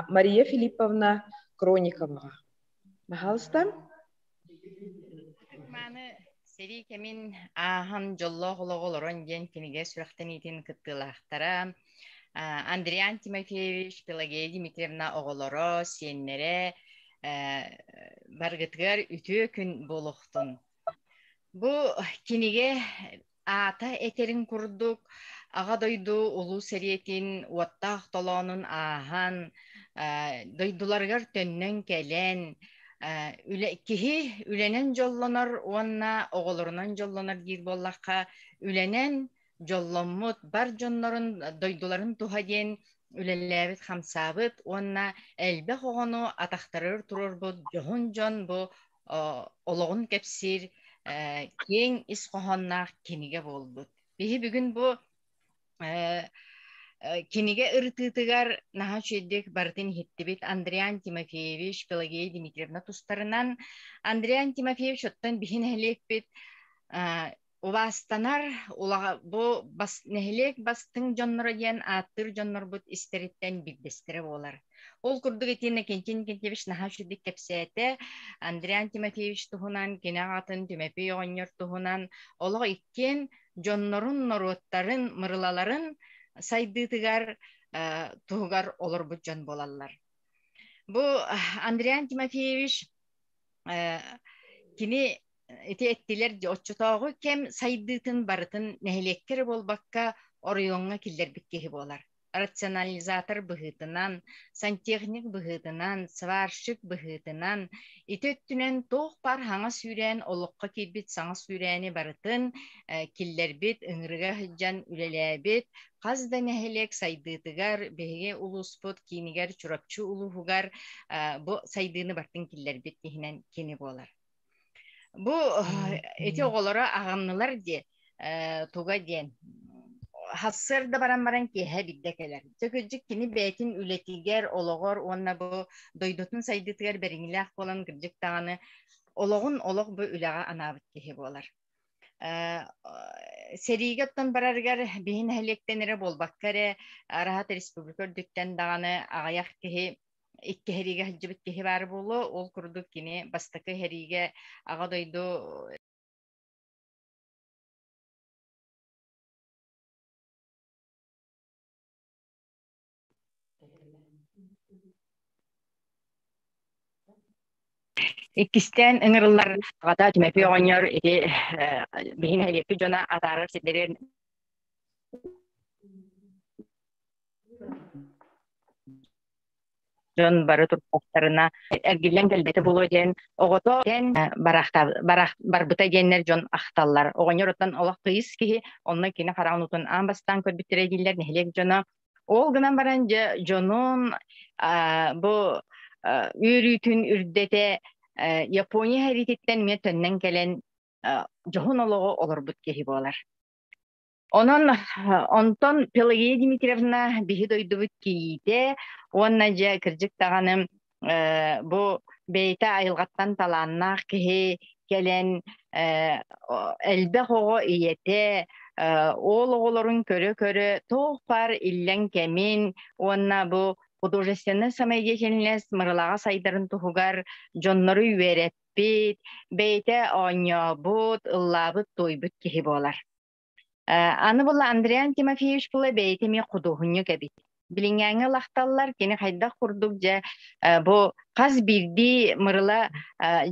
Speaker 1: Мария Филипповна Крониковаҕа. Баһаалыста.
Speaker 9: Мааны сэрии кэмин ааһан дьоллоох олоҕу олорон диэн кинигэ сүрэхтэниитин кыттыылаахтара Андриан Тимофеевич, Пелагея Дмитриевна оҕолоро, сиэннэрэ баргытыгар үтүө күн буолуохтун. Бу кинигэ Аата этэрин курдук, Аҕа дойду Улуу сэриитин уоттаах толоонун ааһан, дойдуларыгар төннөн кэлэн, үлэ, киһи үлэнэн дьоллонор уонна оҕолорунан дьоллонор диир буоллахха, үлэнэн дьолломмут бар дьоннорун дойдуларын туһа диэн үлэлээбит-хамсаабыт уонна элбэх оҕону атахтарыгар туруорбут дьоһун дьон бу олоҕун кэпсиир киэҥ ис хоһоонноох кинигэ буолбут. Биһи бүгүн бу кинигэ ырытыытыгар наһаа үчүгэйдик барытын иһиттибит Андриан Тимофеевич, Пелагея Дмитриевна тустарынан. Андриан Тимофеевич оттон биһи нэһилиэкпит Убаастанар бу бас, нэһилиэк бастыҥ дьонноро диэн ааттыыр дьоннорбут истэриттэн биирдэстэрэ буолар. Ол курдук итиэннэ Кентин Кентьевич наһаа үчүгдүк кэпсээтэ. Андриан Тимофеевич туһунан, кини аҕатын Түмэпий оҕонньор туһунан олох иккиэн дьоннорун, норуоттарын, мырылаларын сайдыытыгар туһугар олорбут дьон буолаллар. Бу Андриан Тимофеевич кини ити эттилэр оччотооҕу кэм сайдыытын барытын нэһилиэккэ эрэ буолбакка оройуоҥҥа киллэрбит киһи буолар. Рационализатор быһыытынан, сантехник быһыытынан, сварщик быһыытынан ити өттүнэн туох баар хаҥа сүүрээн олоххо киирбит саҥа сүүрээни барытын киллэрбит, ыҥырыга сылдьан үлэлээбит, хас да нэһилиэк сайдыытыгар биһиги улууспут киинигэр Чурапчы улууһугар бу сайдыыны барытын киллэрбит киһинэн кини буолар. Бу ити оҕолоро аҕыннылар дии туга диэн сарсыарда баран баран киэһэ биирдэ кэлэр. Дьэ кырдьык кини бэйэтин үлэтигэр, олоҕор уонна бу дойдутун сайдыытыгар бэриниилээх буолан кырдьык даҕаны олоҕун олох бу үлэҕэ анаабыт киһи буолар. Сэриигэ оттон барарыгар биһи нэһилиэктэн эрэ буолбакка эрэ араһат республика үрдүттэн даҕаны аҕыйах киһи икки сэриигэ сылдьыбыт киһи баар буолуо. Ол курдук кини бастакы сэриигэ Аҕа дойду Иккистээн ыҥырыллар аҕата Түмэпий оҕонньор ити биһи нэһилиэкпит дьоно атаарар сирдэрин Дьон бары турбаттарына эргиллэн кэлбэтэ буолуо диэн оҕото барбыта диэннэр дьон ахталлар. Оҕонньор оттон олох тыйыс киһи, онно кини хараҕын уутун аан бастаан көрбүттэрэ дииллэр нэһилиэк дьоно. Ол гынан баран дьэ дьонун бу үөрүүтүн үрдэтэ Япония сэриититтэн эмиэ төннөн кэлэн дьоһун олоҕу олорбут киһи буолар. Онон онтон Пелагея Дмитриевна биһи дойдубут кийиитэ уонна дьэ кырдьык даҕаны бу бэйэтэ айылҕаттан талааннаах киһи кэлэн элбэх оҕо ийэтэ ол оҕолорун көрө-көрө туох баар иллэҥ кэмин уонна бу художественнай самодеятельность Мырылаҕа сайдарын туһугар дьоннору үөрэппит, бэйэтэ оонньообут, ыллаабыт-туойбут киһи буолар. Аны була Андриан Тимофеевич була бэйэтэ эмиэ худуоһунньук эбит. Билиҥҥээҥҥи ылахталлар кини хайдах курдук дьэ бу хас биирдии Мырыла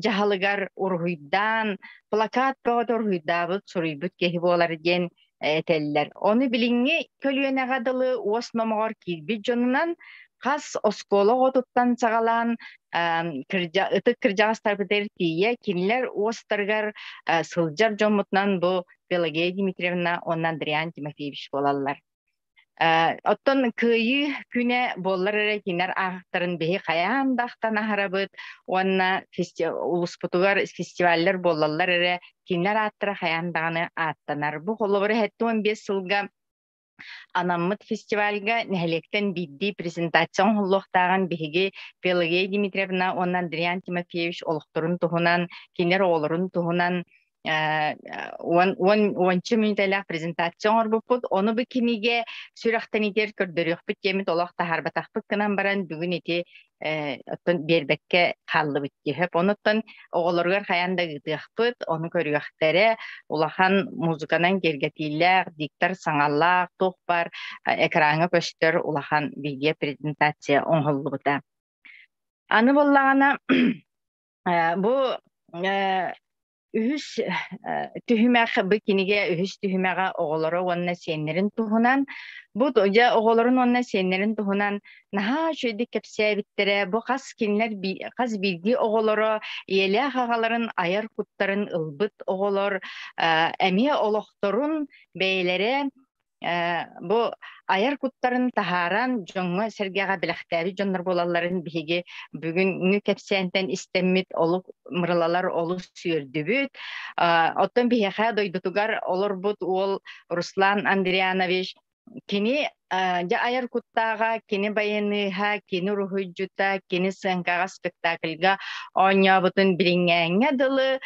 Speaker 9: дьаһалыгар уруһуйдаан, плакат бөҕөтө уруһуйдаабыт, суруйбут киһи буолар диэн этэллэр. Ону билиҥҥи көлүөнэҕэ дылы уос номоҕор киирбит дьонунан хас оскуола оҕотуттан саҕалаан ытык кырдьаҕастарбытыгар тиийэ кинилэр уостарыгар сылдьар дьоммутунан бу Пелагея Дмитриевна уонна Андриан Тимофеевич буолаллар. Оттон Кыайыы күнэ буоллар эрэ кинилэр аахтарын биһи хайаан да ахтан аһарабыт уонна улуспутугар фестиваллар буоллаллар эрэ кинилэр ааттара хайаан даҕаны ааттанар. Бу холобура 75 сылга анаммыт фестивальга нэһилиэктэн биирдии презентация оҥоһуллуохтааҕын биһиги Пелагея Дмитриевна уонна Андриан Тимофеевич олохторун туһунан, кинилэр оҕолорун туһунан уонча мүнүүтэлээх презентация оҥорбуппут. Ону бу кинигэ сүрэхтэниитигэр көрдөрүөхпүт диэммит олох таһаарбатахпыт гынан баран бүгүн ити оттон биэрбэккэ хааллыбыт диэһэп. Онуттан оҕолоругар хайаан да ыытыахпыт, ону көрүөхтэрэ. Улахан музыканан киэргэтиилээх, диктор саҥалаах, туох баар экраҥҥа көстөр улахан видео-презентация оҥоһуллубута. Аны буоллаҕына бу Үһүс түһүмэх бу кинигэ үһүс түһүмэҕэ оҕолоро уонна сиэннэрин туһунан. Бу дьэ оҕолорун уонна сиэннэрин туһунан наһаа үчүгэйдик кэпсээбиттэрэ. Бу хас кинилэр хас биирдии оҕолоро ийэлээх аҕаларын айар куттарын ылбыт оҕолор эмиэ олохторун бэйэлэрэ бу айар куттарын таһааран дьоҥҥо-сэргэҕэ бэлэхтээбит дьоннор буолалларын биһиги бүгүҥҥү кэпсээнтэн истэммит олук мырылалар олус үөрдүбүт. Оттон биһиэхэ дойдутугар олорбут уол Руслан Андрианович кини дьэ айар куттааҕа, кини байаныыһа, кини уруһуйдьута, кини сыаҥкаҕа спектакльга оонньообутун билиҥҥээҥҥэ дылы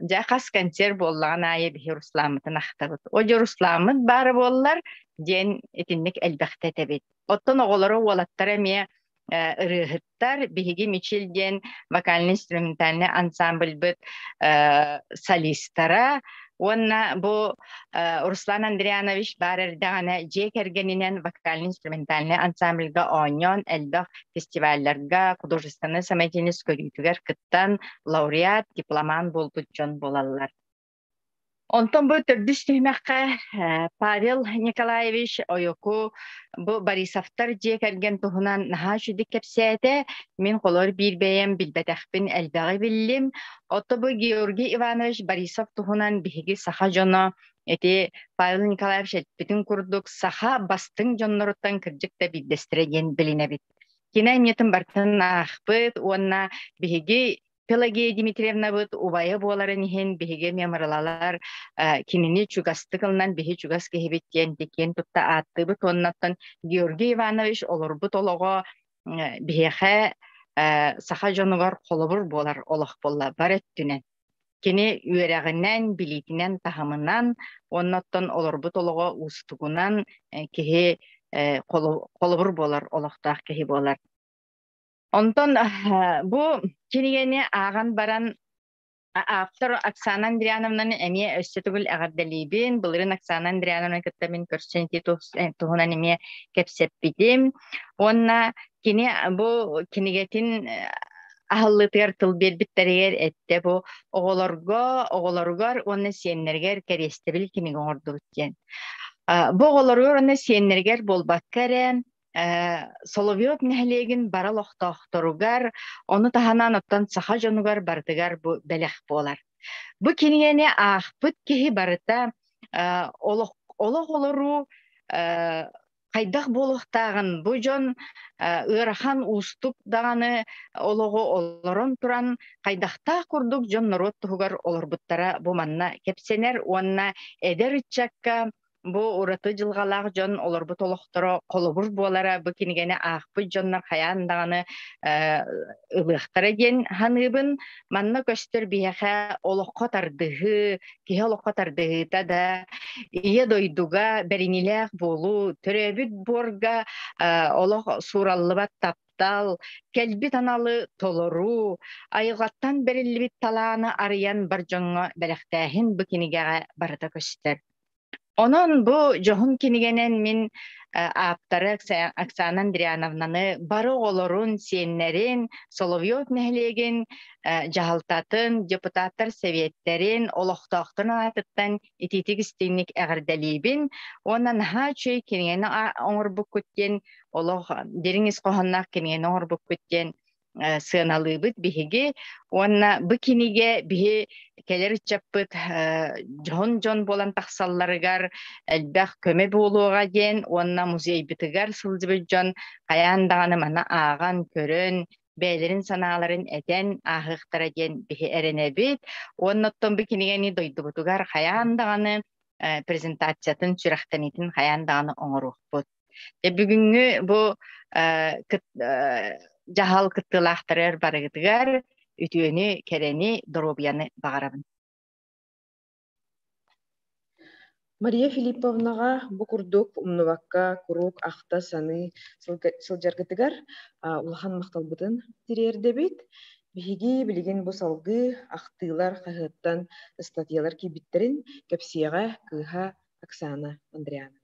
Speaker 9: дьэ хас концерт буоллаҕын аайы биһи Руслааммытын ахтабыт. О дьэ Руслааммыт баара буоллар диэн итинник элбэхтэ этэбит. Оттон оҕолоро уолаттара эмиэ ырыаһыттар. Биһиги Мичил диэн вокально-инструментальный ансамбльбыт солистара уонна бу Руслан Андрианович баар эрдэҕинэ дьиэ кэргэнинэн вокально-инструментальный ансамбльга оонньоон элбэх фестивалларга художественнай самодеятельность көрүүтүгэр кыттан лауреат, дипломант буолбут дьон буолаллар. Онтон бу төрдүс түһүмэххэ Павел Николаевич Ойоку бу Борисовтар дьиэ кэргэн туһунан наһаа үчүгдүк кэпсээтэ. Мин холор биир бэйэм билбэтэхпин элбэҕи биллим. Отто бу Георгий Иванович Борисов туһунан биһиги саха дьоно ити Павел Николаевич эппитин курдук саха бастыҥ дьонноруттан кырдьык да биирдэстэрэ диэн билинэбит. Кини аймньытын барытын аахпыт уонна биһиги Пелагея Дмитриевнабыт убайа буоларын иһин биһиги меморалалар кинини чугастык ылынан биһи чугас киһибит диэн киэн тутта ааттыыбыт уоннаттан Георгий Иванович олорбут олоҕо биһиэхэ саха дьонугар холобур буолар олох буолла бар өттүнэн. Кини үөрэҕинэн, билиитинэн, таһымынан уоннаттан олорбут олоҕо уустугунан киһи холобур буолар олохтоох киһи буолар. Онтон бу кинигэни ааҕан баран автор Оксана Андриановнаны эмиэ өссө төгүл эҕэрдэлиибин. Былырыын Оксана Андриановнаны кытта мин көрсөн ити туһунан эмиэ кэпсэппитим. Уонна кини бу кинигэтин аһыллыытыгар тыл биэрбиттэригэр эттэ бу оҕолорго, оҕолоругар уонна сиэннэригэр кэриэстэбил кинигэ оҥордубут диэн. Бу оҕолоругар уонна сиэннэригэр буолбакка эрэ. Соловьев нэһилиэгин бары олохтоохторугар, ону таһынан оттон саха дьонугар барытыгар бу бэлэх буолар. Бу кинигэни аахпыт киһи барыта олох олох олоруу хайдах буолуохтааҕын бу дьон ыарахан уустук даҕаны олоҕу олорон туран хайдахтаах курдук дьон норуот туһугар олорбуттара бу манна кэпсэнэр уонна эдэр ыччакка бу ураты дьылҕалаах дьон олорбут олохторо холобур буолара бу кинигэни аахпыт дьоннор хайаан даҕаны ылыахтара диэн саныыбын. Манна көстөр биһиэхэ олоххо тардыһыы, киһи олоххо тардыһыыта да, ийэ дойдуга бэриниилээх буолуу, төрөөбүт буорга олох суураллыбат таптал, кэлбит аналы толоруу, айылҕаттан бэриллибит талааны арыйан бар дьоҥҥо бэлэхтээһин бу кинигэҕэ барыта көстөр. Онон бу дьоһун кинигэнэн мин ааптары Оксана Андриановнаны бары оҕолорун, сиэннэрин, Соловьев нэһилиэгин дьаһалтатын, депутаттар сэбиэттэрин, олохтоохторун аатыттан итиитик истиҥник эҕэрдэлиибин уонна наһаа үчүгэй кинигэни оҥорбуккут диэн олох дириҥ ис хоһоонноох кинигэни оҥорбуккут диэн сыаналыыбыт биһиги уонна бу кинигэ биһи кэлэр ыччаппыт дьоһун дьон буолан тахсалларыгар элбэх көмө буолуоҕа диэн уонна музейбытыгар сылдьыбыт дьон хайаан даҕаны маны ааҕан көрөн бэйэлэрин санааларын этэн ааһыахтара диэн биһи эрэнэбит уонна оттон бу кинигэни дойдубутугар хайаан даҕаны презентациятын сүрэхтэниитин хайаан даҕаны оҥоруохпут. Бүгүҥҥү бу дьаһал кыттыылаахтарыгар барыгытыгар үтүөнү, кэрэни, доруобуйаны баҕарабын.
Speaker 1: Мария Филипповнаҕа бу курдук умнубакка куруук ахта-саныы сылдьаргытыгар улахан махталбытын тириэрдэбит. Биһиги билигин бу салгыы ахтыылар хаһыаттан ыстатыйалар киирбиттэрин кэпсиэҕэ кыыһа Оксана Андрианова.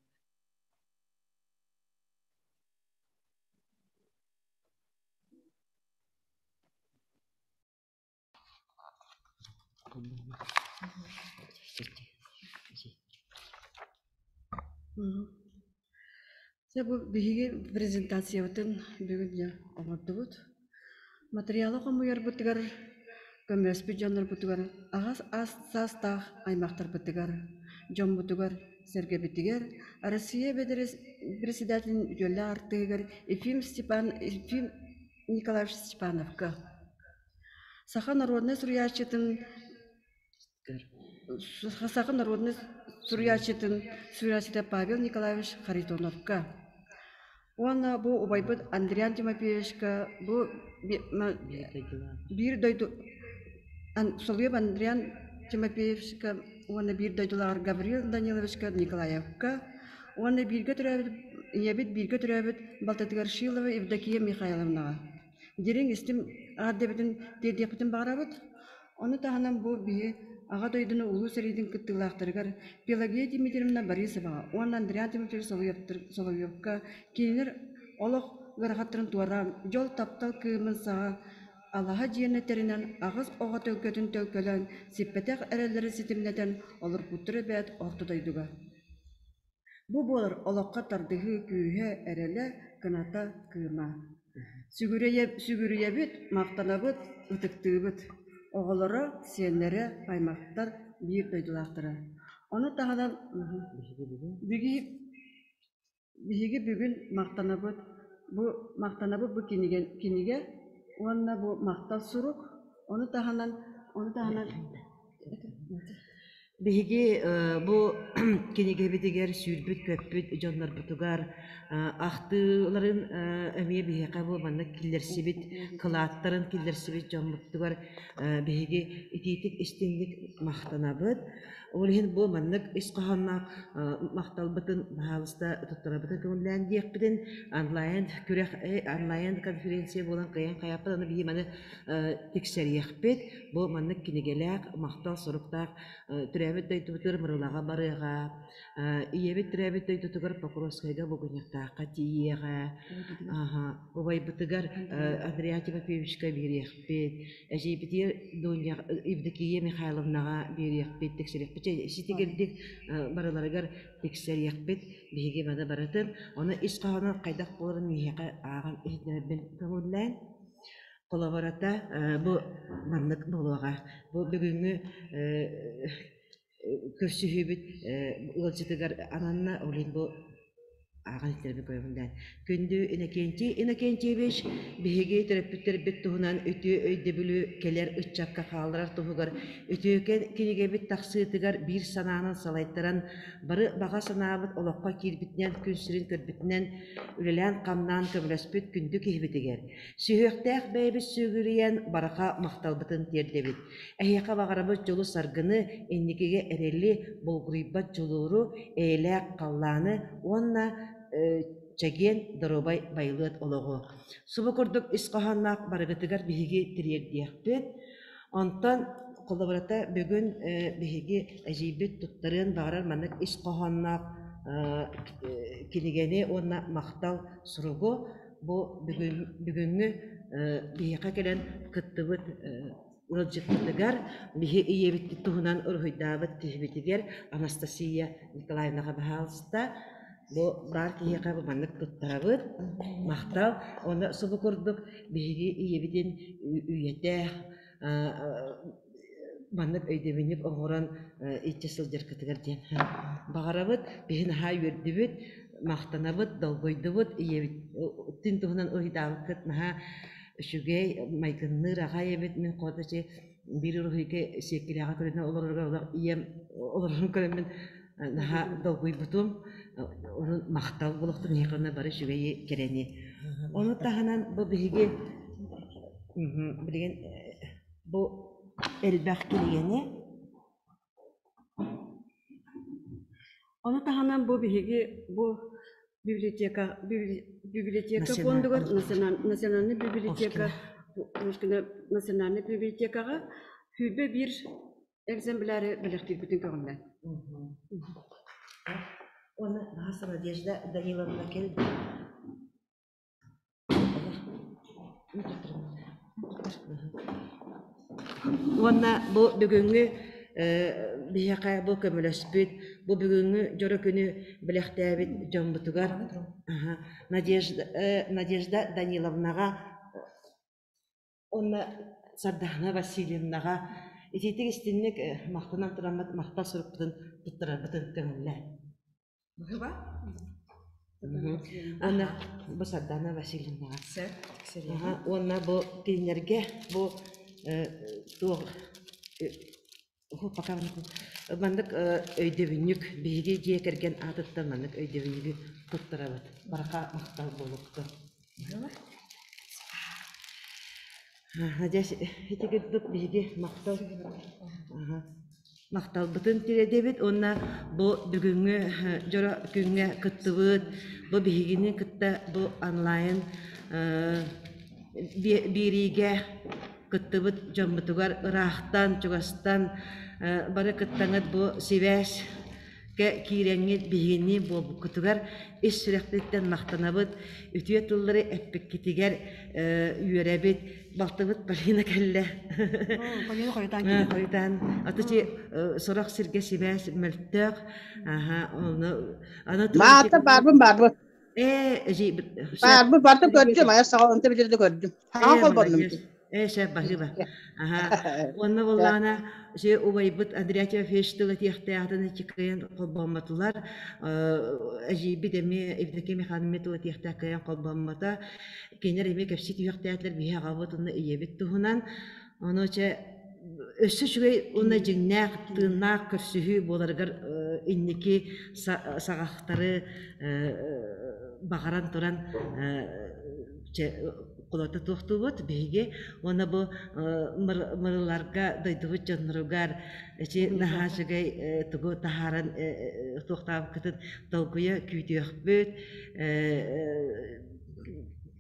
Speaker 2: Дьэ бу биһиги презентациябытын бүгүн дьэ оҥордубут. Материалы хомуйарбытыгар, көмөлөспүт дьоннорбутугар, аҕас саастаах аймахтарбытыгар, дьоммутугар, сэргэбитигэр Россия председателин үтүөлээх артыыһыгар Ефим Степан Ефим Николаевич Степановка, саха народнай суруйааччытын Саха народнай суруйааччытын суруйааччыта Павел Николаевич Харитоновка уонна бу убайбыт Андриан Тимофеевичка бу биир дойду Соловьев Андриан Тимофеевичка уонна биир дойдулааҕар Гаврил Даниловичка Николаевка уонна бииргэ төрөөбүт ийэбит бииргэ төрөөбүт балтытыгар Шилова Евдокия Михайловнаҕа дириҥ истиҥ эҕэрдэбитин тиэрдиэхпитин баҕарабыт. Ону таһынан бу биһи Аҕа дойдуну Улуу сэриитин кыттыылаахтарыгар Пелагея Дмитриевна Борисоваҕа уонна Андриан Тимофеевич Соловьевка кинилэр олох ыарахаттарын туораан, дьол таптал кыымын саҕа алаһа дьиэни тэринэн аҕыс оҕо төлкөтүн төлкөлөөн, сиппэтэх эрэллэрин ситимнэтэн олорбуттар эбээт Орто дойдуга. Бу буолар олоххо тардыһыы күүһэ, эрэлэ, кыната, кыыма. Сүгүрүйэбит, махтанабыт, ытыктыыбыт. Оҕолоро, сиэннэрэ, аймахтар биир дойдулаахтара. Ону таһынан биһиги бүгүн махтанабыт бу махтанабыт бу кинигэ кинигэ уонна бу махтал сурук ону таһынан ону таһынан
Speaker 4: Биһиги бу кинигэбитигэр сүүрбүт-көппүт дьоннорбутугар ахтыыларын эмиэ биһиэхэ бу маннык киллэрсибит, кылааттарын киллэрсибит дьоммутугар биһиги итиитик истиҥник махтанабыт. Ол иһин бу маннык ис хоһоонноох махталбытын баһаалыста туттарабытын көҥүллээн диэхпитин онлайн күрэх онлайн конференция буолан кыайан хайааппыт аны биһи маны тиксэриэхпит. Бу маннык кинигэлээх, махтал суруктаах төрөөбүт төрөөбүт дойдубутугар Мырылаҕа барыаҕа, ийэбит төрөөбүт дойдутугар Покровскайга Булгунньахтаахха тиийиэҕэ, убайбытыгар Андреа Тимофеевичка биэриэхпит, эдьиийбитигэр Дуня Евдокия Михайловнаҕа биэриэхпит, тиксэриэхпит. Ситигирдик барыларыгар тиксэриэхпит биһиги маны барытын. Ону ис хоһооно хайдах буоларын миэхэ ааҕан иһитиннэрбин көҥүллээн. Холобурата бу маннык буолуоҕа. Бу бүгүҥҥү көрсүһүүбүт ыалдьытыгар ананна, ол иһин бу ааҕан иһиттэрбин көҥүллээн. Күндү Иннокентий Иннокентьевич, биһиги төрөппүттэрбит туһунан үтүө өйдөбүлү кэлэр ыччакка хаалларар туһугар үтүөкэн кинигэбит тахсыытыгар биир санаанан салайтаран, бары баҕа санаабыт олоххо киирбитинэн күн сирин көрбүтүнэн үлэлээн-хамнаан көмөлөспүт күндү киһибитигэр Сүһүөхтээх бэйэбит сүгүрүйэн бараха махталбытын тиэрдэбит. Эһиэхэ баҕарабыт дьолу-саргыны, инникигэ эрэли, булгуруйбат дьулууру, эйэлээх халлааны уонна чэгиэн доруобай байылыат олоҕу. Субу курдук ис хоһоонноох барыгытыгар биһиги тириэрдиэхпит. Онтон холобурата бүгүн биһиги эдьиийбит туттарыан баҕарар маннык ис хоһоонноох кинигэни уонна махтал суругу Бу бүгүҥҥү биһиэхэ кэлэн кыттыбыт ыалдьыппытыгар, биһи ийэбит туһунан уруһуйдаабыт киһибитигэр Анастасия Николаевнаҕа баһаалыста бу баар киһиэхэ бу маннык туттарабыт. Махтал. Уонна субу курдук биһиги ийэбитин үйэтэ маннык өйдөбүнньүк оҥорон илдьэ сылдьаргытыгар диэн баҕарабыт. Биһи наһаа үөрдүбүт, махтанабыт, долгуйдубут. Ийэбитин туһунан уруһуйдаабыккыт наһаа үчүгэй, майгынныыр аҕай эбит. Мин хоточи биир уруһуйга сиэккилээҕи көрүнэ олорорго олох ийэм олорорун көрөммүн наһаа долгуйбутум. Онон махтал буолуохтун эһиэхэ бары үчүгэйи кэрэни. Ону таһынан бу биһиги билигин бу элбэх кинигэни
Speaker 2: Ону таһынан бу биһиги бу библиотека библиотека фондугар национальный библиотека национальный библиотекаҕа 21 экземпляры бэлэхтиирбитин көҕүллээн.
Speaker 4: Уонна Наһаа Надежда Даниловна кэлбит. Уонна бу бүгүҥҥү биһиэхэ бу көмөлөспүт, бу бүгүҥҥү дьоро күнү бэлэхтээбит дьоммутугар Надежда, Надежда Даниловнаҕа уонна Сардаана Васильевнаҕа итиитик истинник махтанан тураммыт махтал сурукпутун туттарарбытын көҥүллээн.
Speaker 1: Быһыба?
Speaker 4: Уонна бу Сардана Васильевнаҕа. Уонна бу кинилэргэ бу туох пока маннык өйдөбүнньүк биһиги дьиэ кэргэн аатыттан маннык өйдөбүнньүгү туттарабыт. Бараха махтал буолуохтун. Дьэ, ити курдук биһиги махтал махталбытын тириэрдэбит уонна бу бүгүҥҥү дьоро күҥҥэ кыттыбыт, бу биһигини кытта бу онлайн биэриигэ кыттыбыт дьоммутугар ыраахтан, чугастан бары кыттаҥыт бу сибээс киирэҥҥит биһигини буолбуккутугар ис сүрэхпититтэн махтанабыт, үтүө тыллары эппиккитигэр үөрэбит. Балтыбыт Полина кэллэ.
Speaker 2: Полина хойутаан кэллэ.
Speaker 4: Хойутаан. Атычы сорох сиргэ сибээс мөлтөх. Аха, оны аны
Speaker 10: Маата барбын барбын.
Speaker 4: Э,
Speaker 10: Барбын барты көрдүм, ая саҕа онто билирде көрдүм. Хаҥа
Speaker 4: Ээ,
Speaker 10: холбоннум.
Speaker 4: молодец. Ээ, сөп, баһыыба. Аһа. Уонна буоллаҕына, дьэ убайбыт Андрей Тимофеевич тыл этиэхтээҕин кыайан холбоммотулар. Эдьиийбит эмиэ Евдокия Михайловна тыл этиэхтээх кыайан холбоммото. Кинилэр эмиэ кэпсии түһүөхтээтилэр биһи аҕабыт уонна ийэбит туһунан. Ону чэ өссө үчүгэй уонна дьиҥнээх тыыннаах көрсүһүү буоларыгар инники саҕахтары баҕаран туран чэ холото туохтуубут биһиги уонна бу мырыларга дойдубут дьонноругар эчи наһаа үчүгэй тугу таһааран туохтаабыккытын долгуйа күүтүөхпүт.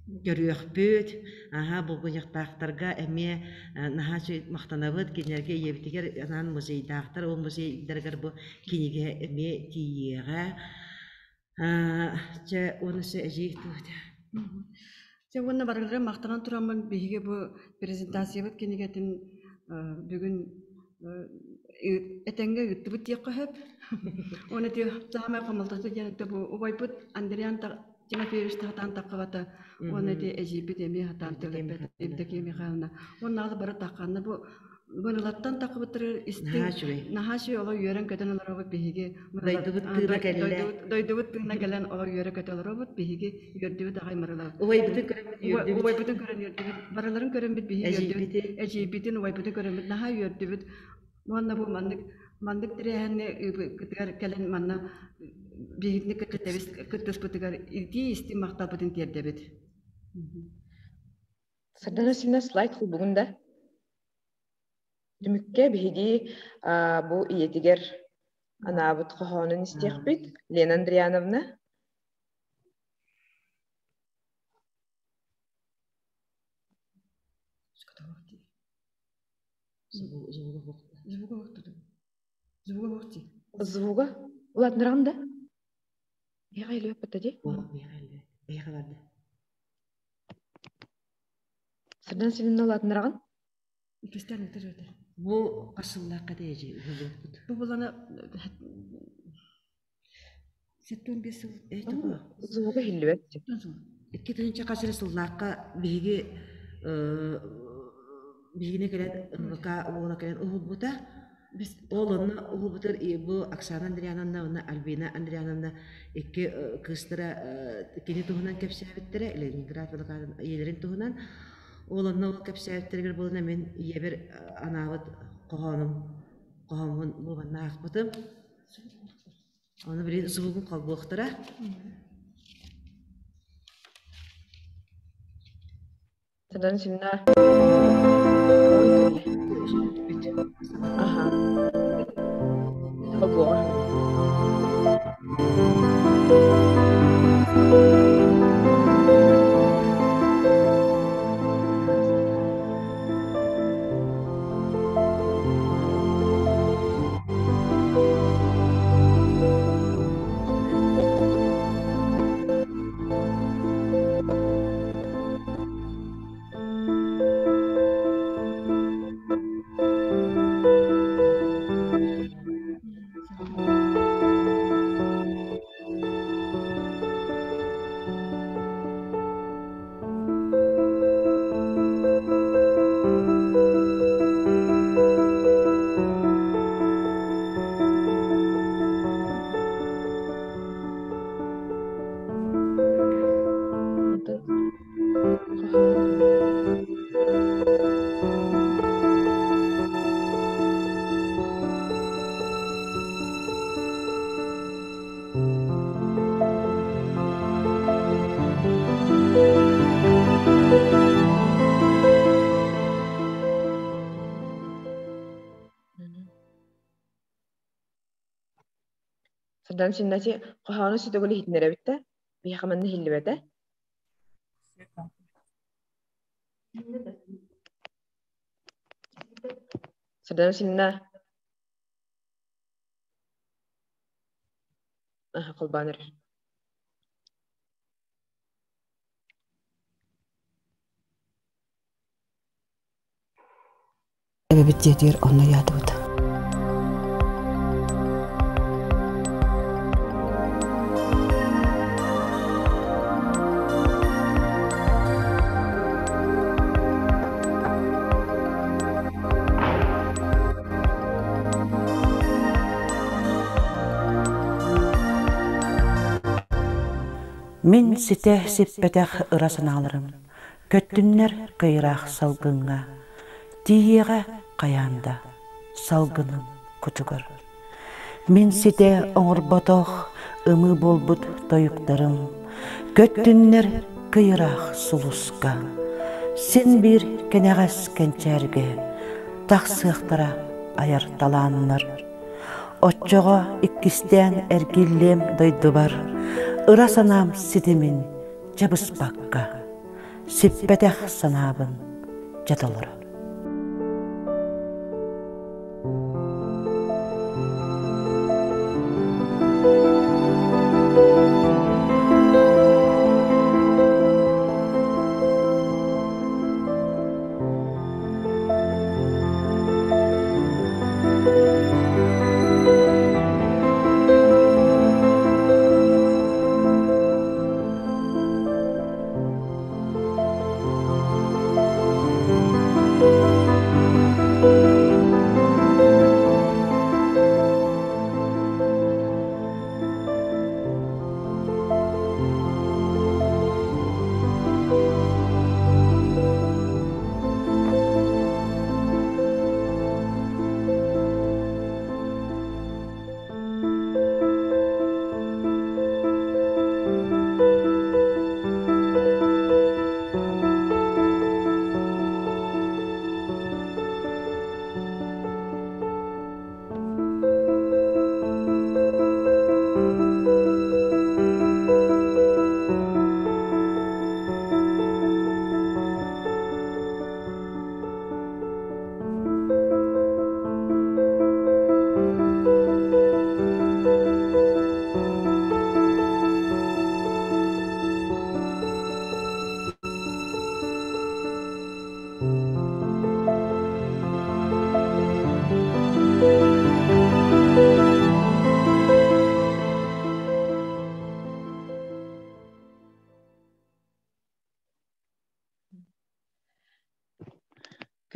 Speaker 4: Көрүөхпүт. Аһа, булгунньахтаахтарга эмиэ наһаа махтанабыт. Кинилэргэ ийэбитигэр анаан музейдаахтар. Ол музейдарыгар бу кинигэ эмиэ тиийиэҕэ. Чэ, уонна эдьиий туох
Speaker 2: Чэ, уонна барыларын махтанан тураммын биһиги бу презентациябыт кинигэтин бүгүн этэҥҥэ ыыттыбыт диэххэ сөп. Уонна ити саамай хомолтото диэн это бу убайбыт Андриан Тимофеевич сатаан таххыбата уонна ити эдьиийбит эмиэ сатаан төлөппөт Евдокия Михайловна. Уонна бары тахханна бу Мырылаттан таххыбыттарыгар истиҥ, наһаа үчүгэй олор үөрэн-көтөн олоробут биһиги.
Speaker 4: Дойдубут тыына кэллэ.
Speaker 2: Дойдубут тыына кэлэн олор үөрэ-көтө олоробут биһиги үөрдүбүт аҕай Мырыла.
Speaker 4: Убайбытын көрөммүт үөрдүбүт.
Speaker 2: Убайбытын көрөн үөрдүбүт. Барыларын көрөммүт биһиги үөрдүбүт. Эдьиийбитин, убайбытын көрөммүт наһаа үөрдүбүт. Уонна бу маннык маннык тэрээһини ыыппытыгар кэлэн манна биһигини кыттыспытыгар итии-истиҥ махталбытын тиэрдэбит.
Speaker 1: Сардана Симна слайд холбугун да. Түмүккэ биһиги бу ийэтигэр анаабыт хоһоонун истиэхпит. Лена Андриановна. Звуга улаатыннарҕын да? Эйиэхэ илиэппэтэ дии.
Speaker 4: Эйиэхэ барда.
Speaker 1: Сардан силинна улаатыннараҕын?
Speaker 2: Иккистээн ыытар ыытар.
Speaker 4: Бу хас сыллаахха дээдьи уһулуохпут?
Speaker 2: Бу булана 75 сыл
Speaker 1: Звуга иһиллибэт.
Speaker 4: 2000 хас эрэ сыллаахха биһиги биһигини кэлэн НВК уола кэлэн уһулбута. Ол онно уһулбутар бу Оксана Андриановна уонна Альбина Андриановна икки кыыстара кини туһунан кэпсээбиттэрэ, Ленинград блокадатын ийэлэрин туһунан. Ол онно ол кэпсээбиттэригэр буолан мин ийэбэр анаабыт хоһоонум хоһооммун бу манна аахпытым. Ону били звугун холбуохтара.
Speaker 1: Сардан Симна Аха. Холбуоҕа. Сардан Синнати хоһоону сүтөгүл иһитиннэрэбит да, биһиэхэ манна иһиллибэтэ. Сардан Синна холбоон эрэр.
Speaker 11: Эбэбит дьиэтигэр онно ыйаатыбыт. Мин ситэ сиппэтэх ыра санааларым көттүннэр кыйраах салгыҥҥа, тиийиэҕэ хайаан да салгыным кутугар. Мин ситэ оҥорботох ымыы буолбут тойуктарым көттүннэр кыйыраах сулуска, син биир кэнэҕэс кэнчээргэ тахсыахтара айар талааннар. Оччоҕо иккистээн эргиллиэм дойдубар, ыра санаам ситимин дьабыспакка. Сиппэтэх санаабын дьэ толоро.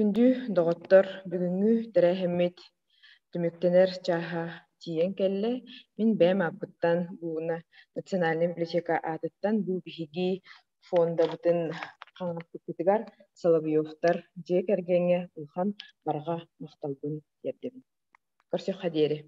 Speaker 1: Күндү доҕоттор, бүгүҥҥү тэрээһиммит түмүктэнэр чааһа тиийэн кэллэ. Мин бэйэм ааппыттан бууна Национальнай библиотека аатыттан бу биһиги фондабытын хаҥаппыккытыгар Соловьевтар дьиэ кэргэҥҥэ улахан барҕа махталбын тиэрдэбин. Көрсүөххэ диэри.